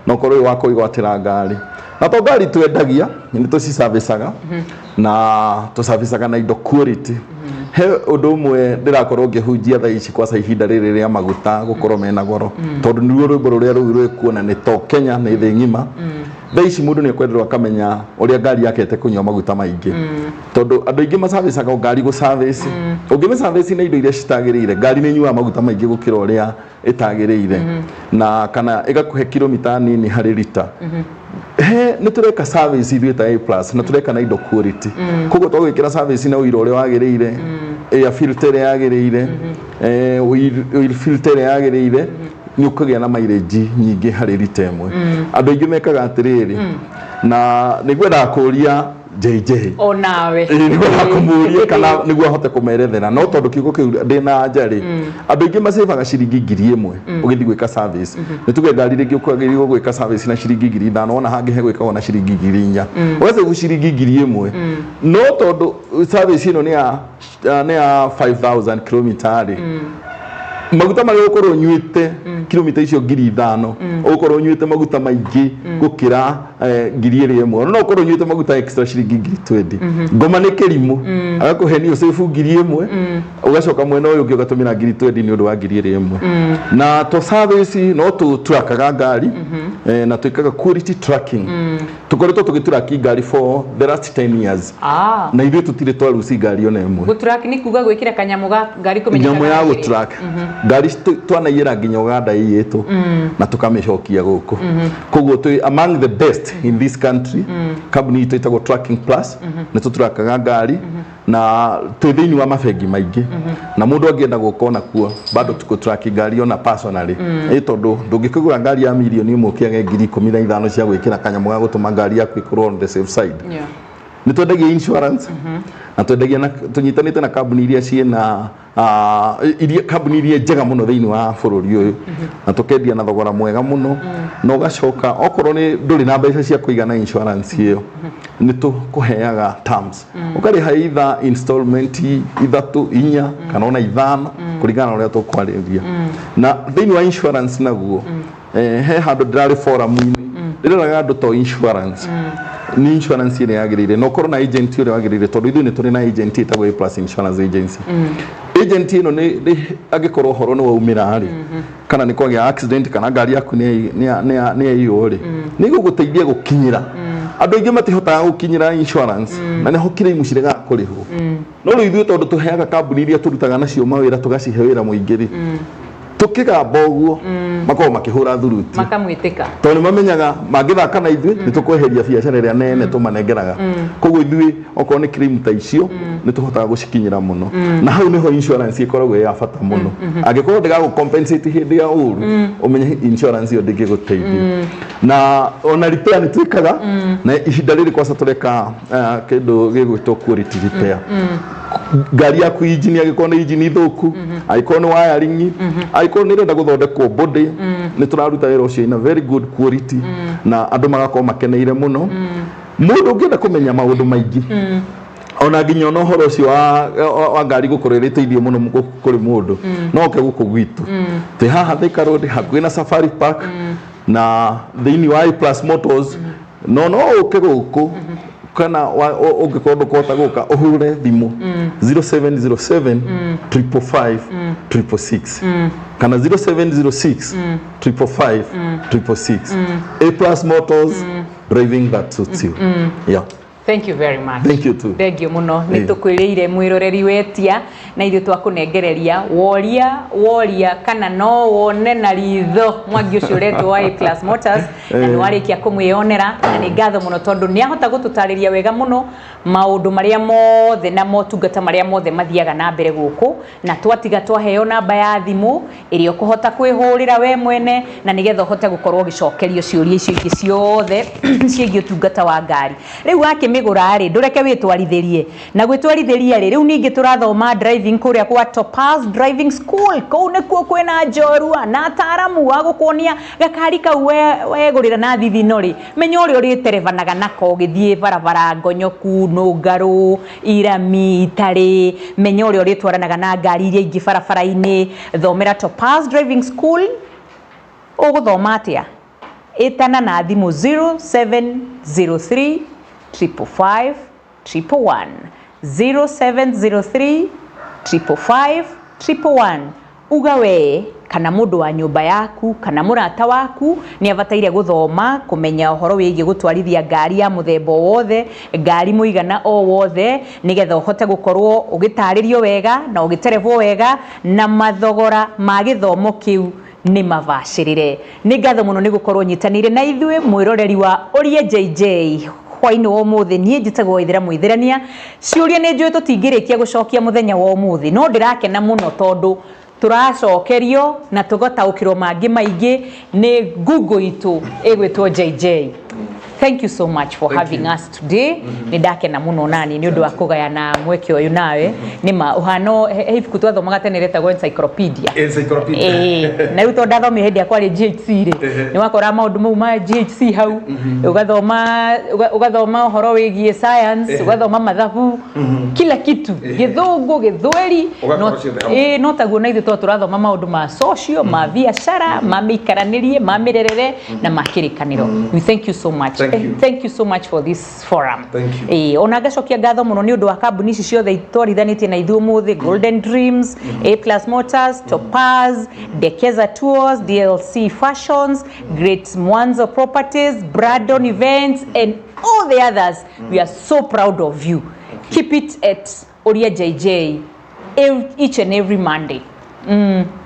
na ũkorwo wĩ wa kwĩgwatĩra ngari. Na to ngari twendagia, nĩ tũcicabicaga na tũcabicaga na indo quality. He ũndũ ũmwe ndĩrakorwo ngĩhunjia thaa ici, kwaca ihinda rĩrĩ rĩa maguta gũkorwo mena goro, tondũ nĩruo rwĩmbo rũrĩa rũu rwĩkuona nĩ to Kenya, nĩ thĩ ng'ima. Thaa ici mũndũ nĩ ekwenderwo akamenya ũrĩa ngari yake ĩtekũnyua maguta maingĩ, tondũ andũ aingĩ macabicaga o ngari gũcabici. Ũngĩmĩcabici na indo iria citagĩrĩire, ngari nĩ ĩnyuaga maguta maingĩ gũkĩra ũrĩa ĩtagĩrĩire, na kana ĩgakũhe kilomita nini harĩ rita. He nĩ tũreka service ithuĩ ta A Plus, na tũreka na indo quality. Koguo twagwĩkĩra service na ũira ũrĩa wagĩrĩire, air filter ĩrĩa yagĩrĩire, oil filter ĩrĩa yagĩrĩire, nĩ ũkũgĩa na mileage nyingĩ harĩ rita ĩmwe. Andũ aingĩ mekaga atĩrĩrĩ, na nĩngwendaga kũria JJ. O nawe. Ĩĩ, nĩngwendaga kũmũria kana nĩguo ahote kũmerethera, no tondũ kiugo kĩu ndĩna anja rĩ, andũ aingĩ macebaga ciringi 1000 ũgĩthiĩ gwĩka service. Nĩ tuge ngari rĩngĩ ũkwagĩrĩirwo gwĩka service na ciringi 5000, wona hangĩ he gwĩkagwo na ciringi 4000, ũgacĩbu ciringi 1000, no tondũ service ĩno nĩ ya 5000 kilomita rĩ, maguta marĩa ũgũkorwo ũnyuĩte kilomita icio 5000, ũgũkorwo ũnyuĩte maguta maingĩ gũkĩra 1000 ĩrĩa ĩmwe. No ũkorwo ũnyuĩte maguta extra ciringi 20,000. Ngoma nĩ kĩrimũ, agakũhe nĩ ũcĩbu 1000, ũgacoka mwena ũyũ ũngĩ ũgatũmĩra 20,000 nĩ ũndũ wa 1000 ĩrĩa ĩmwe. Na to service no tũtrakaga ngari, na twĩkaga quality tracking. Tũkoretwo tũgĩtraki ngari for the last 10 years, na ithuĩ tũtirĩ twaruci ngari ona ĩmwe. Gũtrack nĩ kuga gwĩkĩra kanyamũ ga ngari kũmenyeka Nyamũ ya yagĩrĩire. Gũtrack ngari twanaiyĩra nginya Uganda ĩiyĩtwo na tũkamĩcokia gũkũ. Koguo twĩ among the best in this country. Kambuni itũ ĩtagwo Tracking Plus. Nĩ tũtrakaga ngari na twĩ thĩinĩ wa mabengi maingĩ, na mũndũ angĩenda gũka ona kuo bado tũkũtrack ngari ona personally, ĩ tondũ ndũngĩkĩgũra ngari ya mirioni 1 ũkĩage 15,000 cia gwĩkĩra kanyamũ ga gũtũma ngari yaku ĩkorwo on the safe side. Nĩ twendagia insurance, na twendagia na tũnyitanĩte na kambuni iria ciĩna iria kambuni iria njega mũno thĩinĩ wa bũrũri ũyũ, na tũkendia na thogora mwega mũno. Na ũgacoka okorwo nĩ ndũrĩ na mbeca cia kũigana insurance ĩyo, nĩ tũkũheaga terms, ũkarĩha either installment ithatũ, inya, kana ona ithano, kũringana na ũrĩa tũkwarĩria. Na thĩinĩ wa insurance naguo, he handũ ndĩrarĩ forum-inĩ ndĩroraga andũ to insurance nĩ insurance ĩrĩa yagĩrĩire, na ũkorwo na agent ũrĩa wagĩrĩire, tondũ ithuĩ nĩ tũrĩ na agent ĩtagwo A Plus Insurance Agency. Agent ĩno nĩ angĩkorwo ũhoro nĩ waumĩra rĩ, kana nĩ kwagĩa accident, kana ngari yaku nĩ yaiywo rĩ, nĩ ĩgũgũteithia gũkinyĩra. Andũ aingĩ matihotaga gũkinyĩra insurance, na nĩho claim ciregaga kũrĩhwo. No rĩu ithuĩ tondũ tũheaga kambuni iria tũrutaga nacio mawĩra, tũgacihe wĩra mũingĩ rĩ, tũkĩgamba ũguo makoragwo makĩhũra thuruti, Makamwĩtĩka. Tondũ nĩ mamenyaga mangĩthaka na ithuĩ nĩ tũkweheria biacara ĩrĩa nene tũmanengeraga. Koguo ithuĩ okorwo nĩ claim ta icio nĩ tũhotaga gũcikinyĩra mũno, na hau nĩho insurance ĩkoragwo ĩ ya bata mũno. Angĩkorwo ndĩgagũ compensate hĩndĩ ya ũru, ũmenye insurance ĩyo ndĩngĩgũteithia. Na ona repair nĩ twĩkaga, na ihinda rĩrĩ kwaca tũreka kĩndũ gĩgwĩtwo quality repair. Ngari yaku injini, angĩkorwo nĩ injini thũku, angĩkorwo nĩ wiring, angĩkorwo nĩ ĩrenda gũthondekwo body, nĩ tũraruta wĩra ũcio in a very good quality, na andũ magakorwo makeneire mũno. Mũndũ ũngĩenda kũmenya maũndũ maingĩ, Ona nginya ona ũhoro ũcio wa ngari gũkorwo ĩrĩ teithio mũno kũrĩ mũndũ, no oke gũkũ gwitũ. Twĩ haha Thika Road, hakuhĩ na Safari Park, na thĩinĩ wa A Plus Motors. No ũke gũkũ, kana ũngĩkorwo ndũkũhota gũka, ũhũre thimũ 0707 555 666 kana 0706 555 666. A Plus Motors, driving that suits you. Yeah. Thank you very much. Thank you too. Thank you muno. Nĩ tũkwĩrĩire mwĩroreri wetia na ithuĩ twakũnengereria woria woria kana no wone na ritho Mwangi ũcio ũretwo wa A Plus Motors, na nĩ warĩkia kũmwĩyonera, na nĩ ngatho mũno tondũ nĩ ahota gũtũtarĩria wega mũno maũndũ marĩa mothe na motungata marĩa mothe mathiaga na mbere gũkũ, na twatiga twaheo namba ya thimũ ĩrĩa ũkũhota kwĩhũrĩra we mwene, na nĩgetha ũhote gũkorwo ũgĩcokerio ciũria icio ingĩ ciothe ciĩgiĩ ũtungata wa ngari. Rĩu wakĩmĩgũra rĩ, ndũreke wĩtwarithĩrie, na gwĩtwarithĩria rĩ, rĩu ningĩ tũrathoma driving kũrĩa kwa Topaz Driving School. Kũu nĩkuo kwĩna njorua na ataramu a gũkuonia gakari kau wegũrĩra na thithino rĩ, menya ũrĩa ũrĩterebanaga nako ũgĩthiĩ barabara ngonyoku, nũngarũ, irami, itarĩ, menya ũrĩa ũrĩtwaranaga na ngari iria ingĩ barabara-inĩ. Thomera Topaz Driving School. Ũgũthoma atĩa? Ĩtana na thimũ 0703 555 111, 0703 555 111. Uga we kana mũndũ wa nyũmba yaku kana mũrata waku nĩ abataire gũthoma kũmenya ũhoro wĩgiĩ gũtwarithia ngari ya mũthemba o wothe, ngari mũigana o wothe, nĩgetha ũhote gũkorwo ũgĩtarĩrio wega na ũgĩterebwo wega, na mathogora ma gĩthomo kĩu nĩ mabacĩrĩre. Nĩ ngatho mũno nĩ gũkorwo nyitanĩire na ithuĩ mwĩroreri wa Ũria JJ hwainĩ wa ũmũthĩ. Niĩ njĩtagwo Waithĩra Mũithĩrania. Ciũria nĩ njũĩ tũtingĩrĩkia gũcokia mũthenya wa ũmũthĩ, no ndĩrakena mũno tondũ tũracokerio na tũgataũkĩrwo mangĩ maingĩ nĩ Google itũ ĩgwĩtwo JJ. Thank you so much for Thank having you. us today. Nĩ ndakena mũno nani nĩ ũndũ wa kũgayana mweke ũyũ nawe. Nĩ ma ũhano he ibuku twathomaga tene rĩtagwo encyclopedia. Encyclopedia. Ĩĩ, na rĩu tondũ ndathomire hĩndĩ ĩrĩa kwarĩ GHC rĩ, nĩ wakoraga maũndũ mau ma GHC hau, ũgathoma ũhoro wĩgiĩ science, ũgathoma mathabu, kila kitu, gĩthũngũ, gĩthweri. Ũgakorwo ciothe hamwe. Ĩĩ, no taguo na ithuĩ tondũ tũrathoma maũndũ ma social, ma biacara, ma mĩikaranĩrie, ma mĩrerere na ma kĩrĩkanĩro. We thank you so much. Thank you. Thank you so much for this forum. Thank you. Ĩĩ, ona ngacokia ngatho mũno nĩ ũndũ wa kambuni ici ciothe itwarithanĩtie na ithuĩ ũmũthĩ: Golden Dreams, A Plus Motors, Topaz, Dekeza Tours, DLC Fashions, Great Mwanzo Properties, Bradon Events and all the others. We are so proud of you. Keep it at Oria JJ each and every Monday.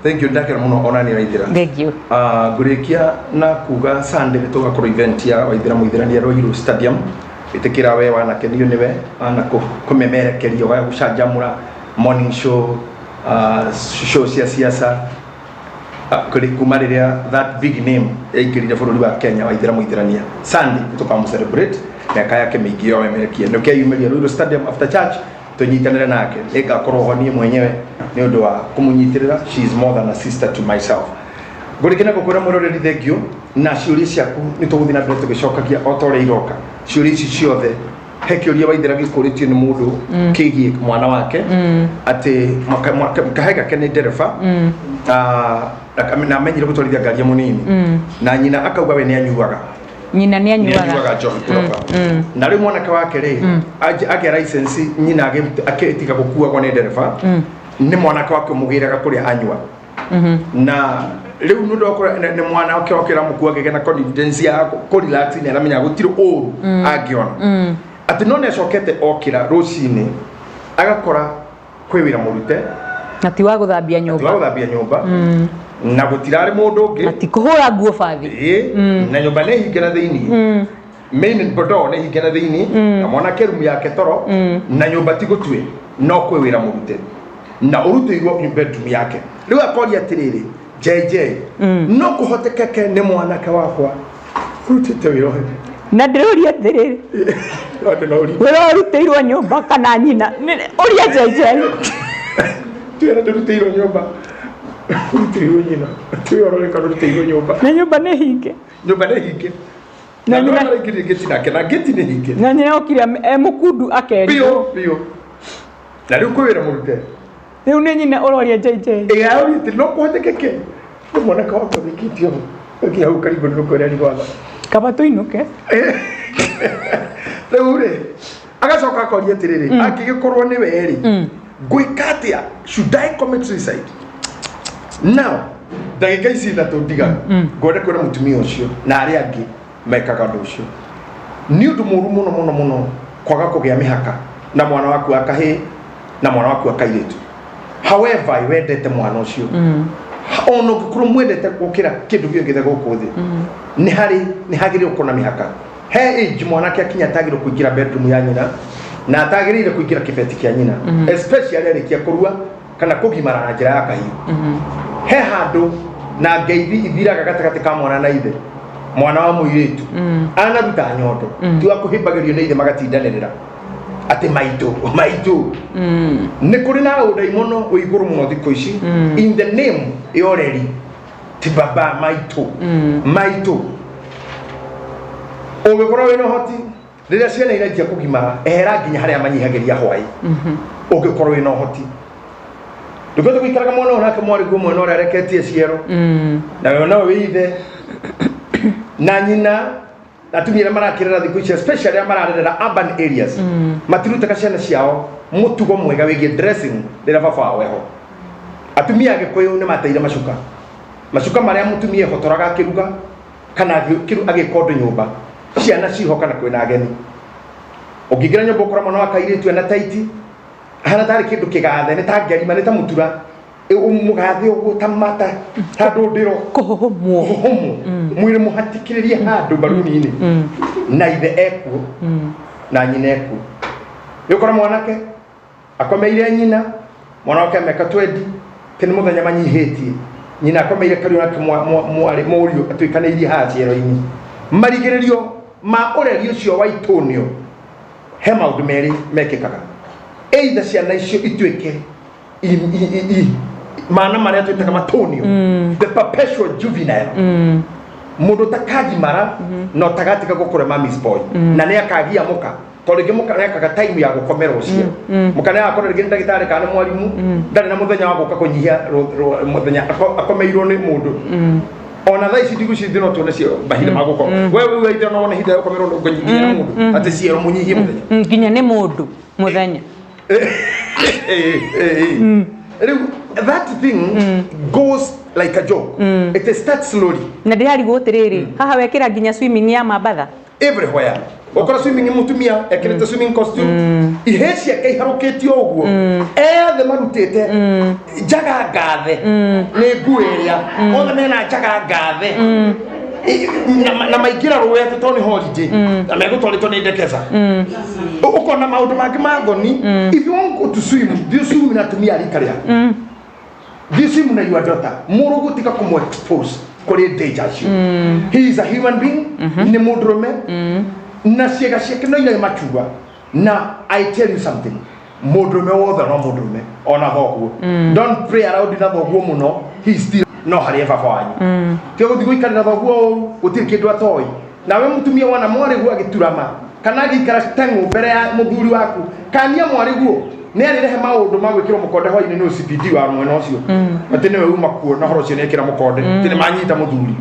Thank you, ndakena mũno ona nĩ Waithĩra. Thank you. Ngũrĩkia na kuga Sunday nĩ tũgakorwo event ya Waithĩra Mũithĩrania Ruiru Stadium. Ĩtĩkĩra we wanakenio nĩwe wana kũmemerekeria wa gũcanjamũra morning show, show cia siasa, kũrĩ kuma rĩrĩa that big name yaingĩrire bũrũri wa Kenya, Waithĩra Mũithĩrania. Sunday nĩ tũkamũ celebrate mĩaka yake mĩingĩ ya ũmemerekia. Nĩ ũkeyumĩria Ruiru Stadium after church tũnyitanĩre nake. Nĩngakorwo ho niĩ mwenyewe nĩ ũndũ wa kũmũnyitĩrĩra. She is more than a sister to myself. Ngũrĩkĩ na gũkwĩra mwĩroreri thank you, na ciũria ciaku nĩ tũgũthiĩ na mbere tũgĩcokagia o ta ũrĩa iroka ciũria ici ciothe. He kĩũria Waithĩra gĩkũrĩtio nĩ mũndũ kĩgiĩ mwana wake, atĩ kahe gake nĩ ndereba, na amenyire gũtwarithia ngari e mũnini, na nyina akauga we nĩ anyuaga. Nyina nĩ nĩ anyuaga. Anyuaga njohi proper. Na rĩu mwanake wake rĩ, agĩa license, nyina agĩtiga gũkuagwo nĩ ndereba, nĩ mwanake wake ũmũgĩraga kũrĩa anyua, na rĩu nĩ ũndũ wa nĩ mwana wake wake ũramũkua, akĩgĩa na confidence ya kũ relax, nĩ aramenya gũtirĩ ũru angĩona. Atĩ no nĩ acokete okĩra rũcinĩ agakora kwĩ wĩra mũrute. Na ti wa gũthambia ti wa nyũmba. Gũthambia nyũmba, na gũtirarĩ mũndũ ũngĩ. Na ti kũhũra nguo bathi. Ĩĩ, na nyũmba nĩ hinge na thĩiniĩ, main door nĩ hinge na thĩiniĩ, na mwanake rumu yake toro, na nyũmba ti gũtue, no kwĩ wĩra mũrute na ũrutĩirwo bedroom yake. Rĩu akoria atĩrĩrĩ, JJ, no kũhotekeke nĩ mwanake wakwa ũrutĩte wĩra ũyũ? Na ndĩroria atĩrĩrĩ, Andũ no ũrute. Wĩra ũrutĩirwo nyũmba kana nyina? Ũria JJ. Twĩra ndũrutĩirwo nyũmba, ũrutĩirwo nyina. Twĩ ũroreka ndũrutĩirwo nyũmba. Na nyũmba nĩ hinge. Nyũmba nĩ hinge. Na ndona araingĩrire ngĩti nake na ngĩti nĩ hinge. Na nyina okire e mũkundu akerirwo. Biũ biũ. Na rĩu kwĩ wĩra mũrute. Rĩu nĩ nyina ũroria JJ. Ĩ aroria atĩ no kũhotekeke nĩ mwanake wakwa wĩkĩte ũũ. Nginya hau karibu nĩ kwĩra rigwatha. Kaba tũinũke. Rĩu rĩ agacoka akoria atĩrĩrĩ angĩgĩkorwo nĩ we rĩ ngwĩka atĩa should I commit suicide now ndagĩka ici ithatũ ndigaru ngwenda kwĩra mũtumia ũcio na arĩa angĩ mekaga ũndũ ũcio nĩ ũndũ mũru mũno mũno mũno kwaga kũgĩa mĩhaka na mwana waku wa kahĩĩ na mwana waku wa kairĩtu however wendete mwana ũcio ona ũngĩkorwo mwendete gũkĩra kĩndũ gĩothe gũkũ thĩ nĩ harĩ nĩ hagĩrĩirwo gũkorwo na mĩhaka he age mwanake akinya atagĩrĩirwo kũingĩra bedroom ya nyina na atagĩrĩire kũingĩra kĩbeti kĩa nyina especially arĩkia kũrua kana kũgimara na njĩra ya kahiũ he handũ na ngeithi ithiraga gatagatĩ ka mwana na ithe mwana wa mũirĩtu anaruta nyondo ti wa kũhĩmbagĩrio nĩ ithe magatindanĩrĩra atĩ maitũ maitũ nĩ kũrĩ na ũndaimono wĩ igũrũ mũno thikũ ici in the name ya ũreri ti baba maitũ maitũ ũngĩkorwo wĩna ũhoti rĩrĩa ciana iranjia kũgimara ehera nginya harĩa manyihagĩria hwaĩ ũngĩkorwo wĩna ũhoti ndũkĩhote gũikaraga mwana ũyũ nake mwarĩ guo mwena ũrĩa areketie ciero na we no wĩ ithe na nyina atumia arĩa marakĩrera thikũ ici especially arĩa mararerera urban areas matirutaga ciana ciao mũtugo mwega wĩgiĩ dressing rĩrĩa baba wao eho atumia a gĩkũyũ nĩ mateire macuka macuka marĩa mũtumia ehotoraga akĩruga kana agĩka ũndũ nyũmba ciana ciho kana kwĩna ageni ũngĩingĩra nyũmba ũkora mwana wa kairĩtu ena taiti ahana tarĩ kĩndũ kĩgathe nĩ ta ngerima nĩ ta mũtura mũgathe ũguo ta mata ta ndũndĩro kũhũhũmwo kũhũhũmwo mwĩrĩ mũhatĩkĩrĩrie handũ mbaruni-inĩ na ithe ekuo na nyina ekuo nĩ ũkora mwanake akomeire nyina mwana wake mĩaka 20 tĩ nĩ mũthenya manyihĩtie nyina akomeire kariũ nake mwarĩ mũriũ atuĩkanĩirie haha ciero-inĩ marigĩrĩrio ma ũreri ũcio wa itũnio he maũndũ merĩ mekĩkaga either ciana icio ituĩke mana marĩa twĩtaga matũnio the perpetual juvenile mũndũ ũtakagimara na ũtagatiga gũkũra mommy's boy na nĩ akagia mũka tondũ rĩngĩ mũka nĩ akaga time ya gũkomera ũcio mũka nĩ agakorwo rĩngĩ nĩ ndagĩtarĩ kana nĩ mwarimũ ndarĩ na mũthenya wa gũka kũnyihia mũthenya akomeirwo nĩ mũndũ ona thaa ici ndigũciria no tuone cio mahinda ma gũkoma we we ithe no wone ihinda rĩa gũkomerwo nginya nĩ mũndũ atĩ ciero mũnyihie mũthenya Nginya nĩ mũndũ mũthenya. Rĩu that thing goes like a joke. It starts slowly. Na ndĩrarigwo atĩrĩrĩ, haha wekĩra nginya swimming ya mambatha. Everywhere ũkora swimming mũtumia ekĩrĩte swimming costume ihĩ ciake iharũkĩtio ũguo ethe marutĩte njaga ngathe nĩ nguo ĩrĩa othe mena njaga ngathe na maingĩra rũĩ atĩ tondũ nĩ holiday na megũtwarĩtwo nĩ ndekeza ũkona maũndũ mangĩ ma thoni. If you want go to swim, thiĩ swim na atumia a rika rĩaku, thiĩ swim na your daughter. Mũrũ gũtiga kũmũ expose kũrĩ danger acio. He is a human being, nĩ mũndũrũme na ciĩga ciake no irĩ matua. Na I tell you something, mũndũrũme wothe no mũndũrũme ona thoguo. Don't play around na thoguo mũno. He is still no harĩ baba wanyu. Tiga gũthiĩ gũikarĩra thoguo ũru, gũtirĩ kĩndũ atoĩ. Nawe mũtumia wona mwarĩguo agĩturama kana agĩikara teng'ũ mbere ya mũthuri waku, kania mwarĩguo nĩ arĩrehe maũndũ ma gwĩkĩrwo mũkonde hwainĩ nĩ OCPD wa mwena ũcio atĩ nĩwe uma kuo na ũhoro ũcio nĩ ekĩra mũkonde atĩ nĩ manyita mũthuri.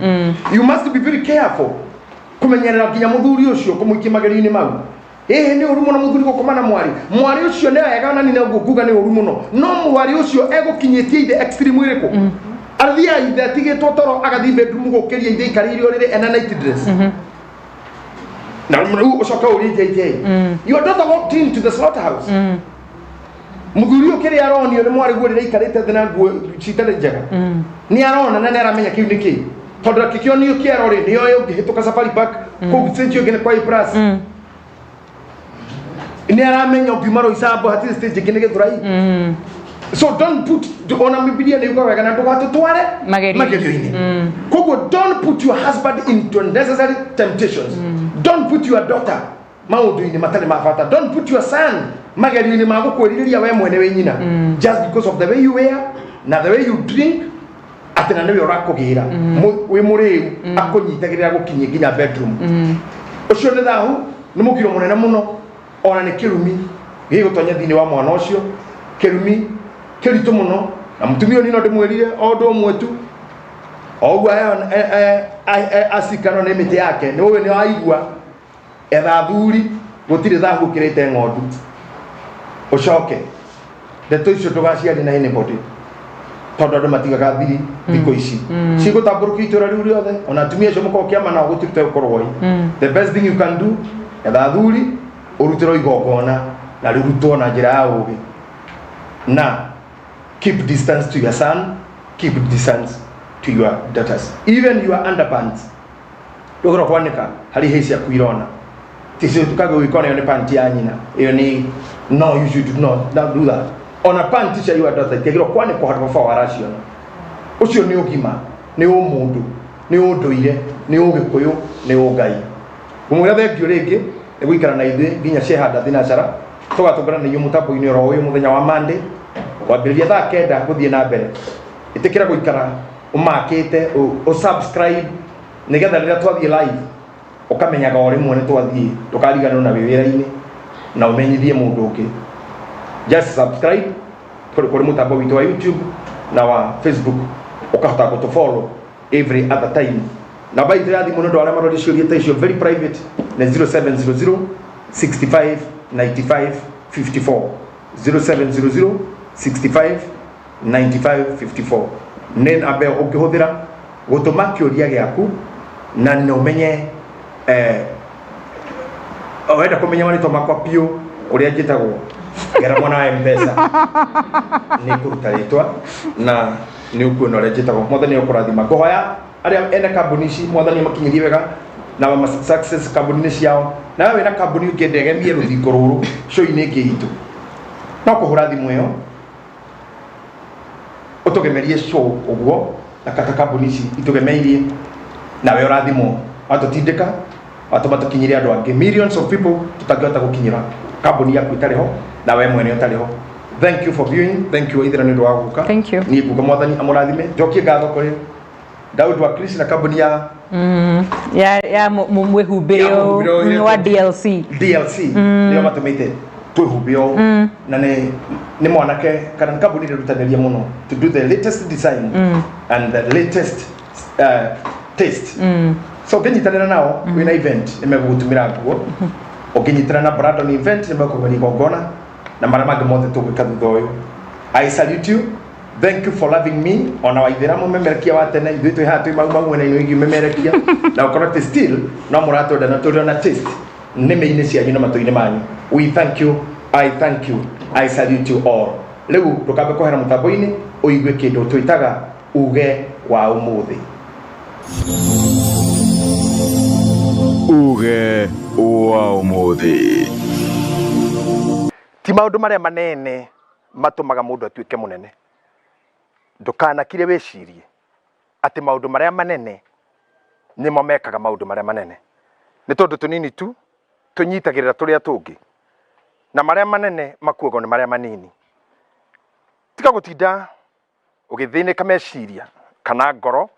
You must be very careful kũmenyerera nginya mũthuri ũcio kũmũikia magerio-inĩ mau. Ĩhĩ nĩ ũru mũno mũthuri gũkoma na mwarĩ. Mwarĩ ũcio nĩ wega na nĩ nguga nĩ ũru mũno, no mwarĩ ũcio egũkinyĩtie ithe extreme ĩrĩkũ? Athiaga ithe atigĩtwo toro agathiĩ bedroom gũkĩria ithe aikarĩire ũrĩrĩ ena night dress. Na rĩu ũcoke ũrie JJ, your daughter walked into the slaughterhouse. Mũthuri ũyũ kĩrĩa aronio nĩ mwarĩ guo rĩrĩa aikarĩte thĩ na nguo citarĩ njega nĩ arona na nĩ aramenya kĩu nĩ kĩ tondũ akĩkĩonio kĩero rĩ nĩoĩ ũngĩhĩtũka Safari Park kũu stage ĩngĩ nĩ kwa A+. Nĩ aramenya ũngiuma Roysambu hatirĩ stage ĩngĩ nĩ Gĩthũrai. So don't put, ona Bibilia nĩ yugaga wega na ndũgatũtware Magerio. magerio-inĩ. Koguo don't put your husband into unnecessary temptations. Don't put your daughter maũndũ-inĩ matarĩ ma bata. Don't put your son magerio-inĩ ma gũkwĩrirĩria we mwene wĩ nyina just because of the way you wear na the way you drink. Atĩ na nĩwe ũrakũgĩra wĩ mũrĩu akũnyitagĩrĩra gũkinyia nginya bedroom. Ũcio nĩ thahu, nĩ mũgiro mũnene mũno, ona nĩ kĩrumi gĩgũtonya thĩinĩ wa mwana ũcio, kĩrumi kĩritũ mũno. Na mũtumia ũyũ no ndĩmwĩrire o ũndũ ũmwe tu, o ũguo acikano nĩ mĩtĩ yake, nĩ ũĩ nĩ waigua etha thuri gũtirĩ thahu ũkĩrĩte ng'ondu. Ũcoke ndeto icio ndũgaciarie na anybody, tondũ andũ matigaga thiri thikũ ici cigũtambũrũkia itũra rĩu rĩothe, ona atumia acio mũkorwo kĩama nao gũtirĩ gũkorwo oi. The best thing you can do, etha thuri ũrutĩrwo igongona na rĩrutwo na njĩra ya ũgĩ, na keep distance to your son, keep distance to your daughters, even your underpants ndũgĩrwo kwanĩka harĩ hĩ ciaku irona ticio tukage gwĩkona ĩyo nĩ panti ya nyina, ĩyo nĩ no, you should not do that. Ona panti cia your daughter itiagĩrwo kwanĩkwo handũ baba wao araciona. Ũcio nĩ ũgima, nĩ ũmũndũ, nĩ ũndũire, nĩ ũgĩkũyũ, nĩ ũngai. Ngũmwĩra thengiũ rĩngĩ nĩ gũikara na ithuĩ nginya ciehanda thinacara, tũgatũngana na inyuĩ mũtambo-inĩ oro ũyũ mũthenya wa Monday kwambĩrĩria thaa 9 gũthiĩ na mbere. Ĩtĩkĩra gũikara ũmakĩte, ũsubscribe nĩgetha rĩrĩa twathiĩ live ũkamenyaga o rĩmwe nĩ twathiĩ, ndũkariganĩrwo na wĩ wĩra-inĩ na ũmenyithie mũndũ ũngĩ. Just subscribe kũrĩ mũtambo witũ wa YouTube na wa Facebook, ũkahota gũtũ follow every other time. Namba itũ ya thimũ nĩ ũndũ wa arĩa maroria ciũria ta icio very private nĩ 0700 65 95 54, 0700 65 95 54 nĩ namba ĩyo ũngĩhũthĩra gũtũma kĩũria gĩaku, na nĩ ũmenye wenda kũmenya marĩtwa makwa biũ ũrĩa njĩtagwo, gera mwana wa M-Pesa nĩ kũruta rĩtwa na nĩ ũkuona ũrĩa njĩtagwo. Mwathani ũkũrathima. Ngũhoya arĩa ene kambuni ici, Mwathani amakinyĩrie wega na ma success kambuni-inĩ ciao. Nawe wĩna kambuni ũngĩenda ĩgemie rũthingo rũrũ show-inĩ ĩngĩ itũ, no kũhũra thimũ ĩyo ũtũgemerie show ũguo na kata kambuni ici itũgemeirie, nawe ũrathimwo, watũtindĩka, watũma tũkinyĩre andũ angĩ, millions of people tũtangĩhota gũkinyĩra kambuni yaku ĩtarĩ ho na we mwene ũtarĩ ho. Thank you for viewing, thank you Waithera nĩ ũndũ wa gũka. Thank you. Niĩ nguga Mwathani amũrathime. Njokie ngatho kũrĩ Daud wa Chris na kambuni ya ya mwĩhumbĩre Ya mwĩhumbĩre wa DLC. DLC nĩo matũmĩte twĩhumbe ũũ, na nĩ mwanake kana nĩ kambuni ĩrerutanĩria mũno to do the latest design and the latest taste. So ũngĩnyitanĩra nao wĩna event nĩ megũgũtumĩra nguo, ũngĩnyitĩra na Brandon event nĩ mekũgeria igongona na marĩa mangĩ mothe tũgwĩka thutha ũyũ. I salute you, thank you for loving me. Ona Waithera mũmemerekia wa tene, ithuĩ twĩ haha twĩ mau mau mwena-inĩ wĩgiĩ ũmemerekia, na ũkorwo atĩ still no mũratwenda na tũrĩ ona taste nĩmĩ-inĩ cianyu na matũ-inĩ manyu. We thank you, I thank you, I salute you all. Rĩu ndũkambe kwehera mũtambo-inĩ ũigue kĩndũ twĩtaga uge wa ũmũthĩ. Uge wa ũmũthĩ. Ti maũndũ marĩa manene matũmaga mũndũ atuĩke mũnene. Ndũkanakire wĩcirie atĩ maũndũ marĩa manene nĩmo mekaga maũndũ marĩa manene, nĩ tondũ tũnini tu tũnyitagĩrĩra tũrĩa tũngĩ, na marĩa manene makuagwo nĩ marĩa manini. Tiga gũtinda ũgĩthĩnĩka meciria kana ngoro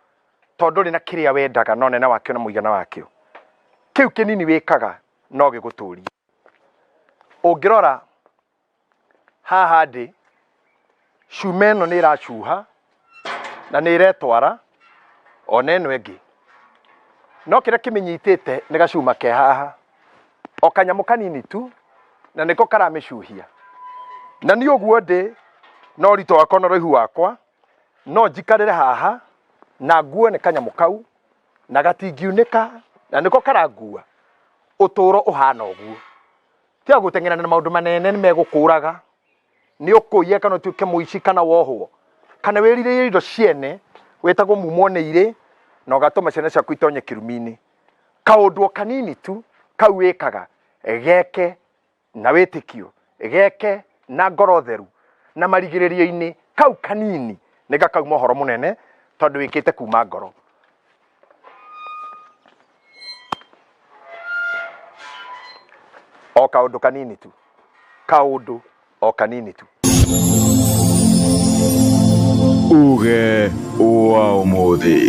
tondũ ndũrĩ na kĩrĩa wendaga no nene wakĩo na mũigana wakĩo. Kĩu kĩnini wĩkaga no gĩgũtũrie. Ũngĩrora haha ndĩ, cuma ĩno nĩ ĩracuha na nĩ ĩretwara ona ĩno ĩngĩ, no kĩrĩa kĩmĩnyitĩte nĩ gacuma ke haha, o kanyamũ kanini tu, na nĩko karamĩcuhia. Na niĩ ũguo ndĩ na ũritũ wakwa na ũraihu wakwa, no njikarĩre haha na nguo nĩ kanyamũ kau na gatingiunĩka, na nĩko karangua. Ũtũũro ũhana ũguo. Tiga gũteng'erana na maũndũ manene nĩ megũkũraga, nĩ ũkũiya kana ũtuĩke mũici kana wohwo kana wĩrirĩrie indo ciene, wĩtagwo mumwo nĩ irĩ na ũgatũma ciana ciaku itonye kĩrumi-inĩ. Kaũndũ o kanini tu kau wĩkaga, geke na wĩtĩkio, geke na ngoro theru, na marigĩrĩrio-inĩ kau kanini nĩ gakauma ũhoro mũnene tondũ wĩkĩte kuma ngoro. O kaũndũ kanini tu, kaũndũ o kanini tu. Uge wa ũmũthĩ.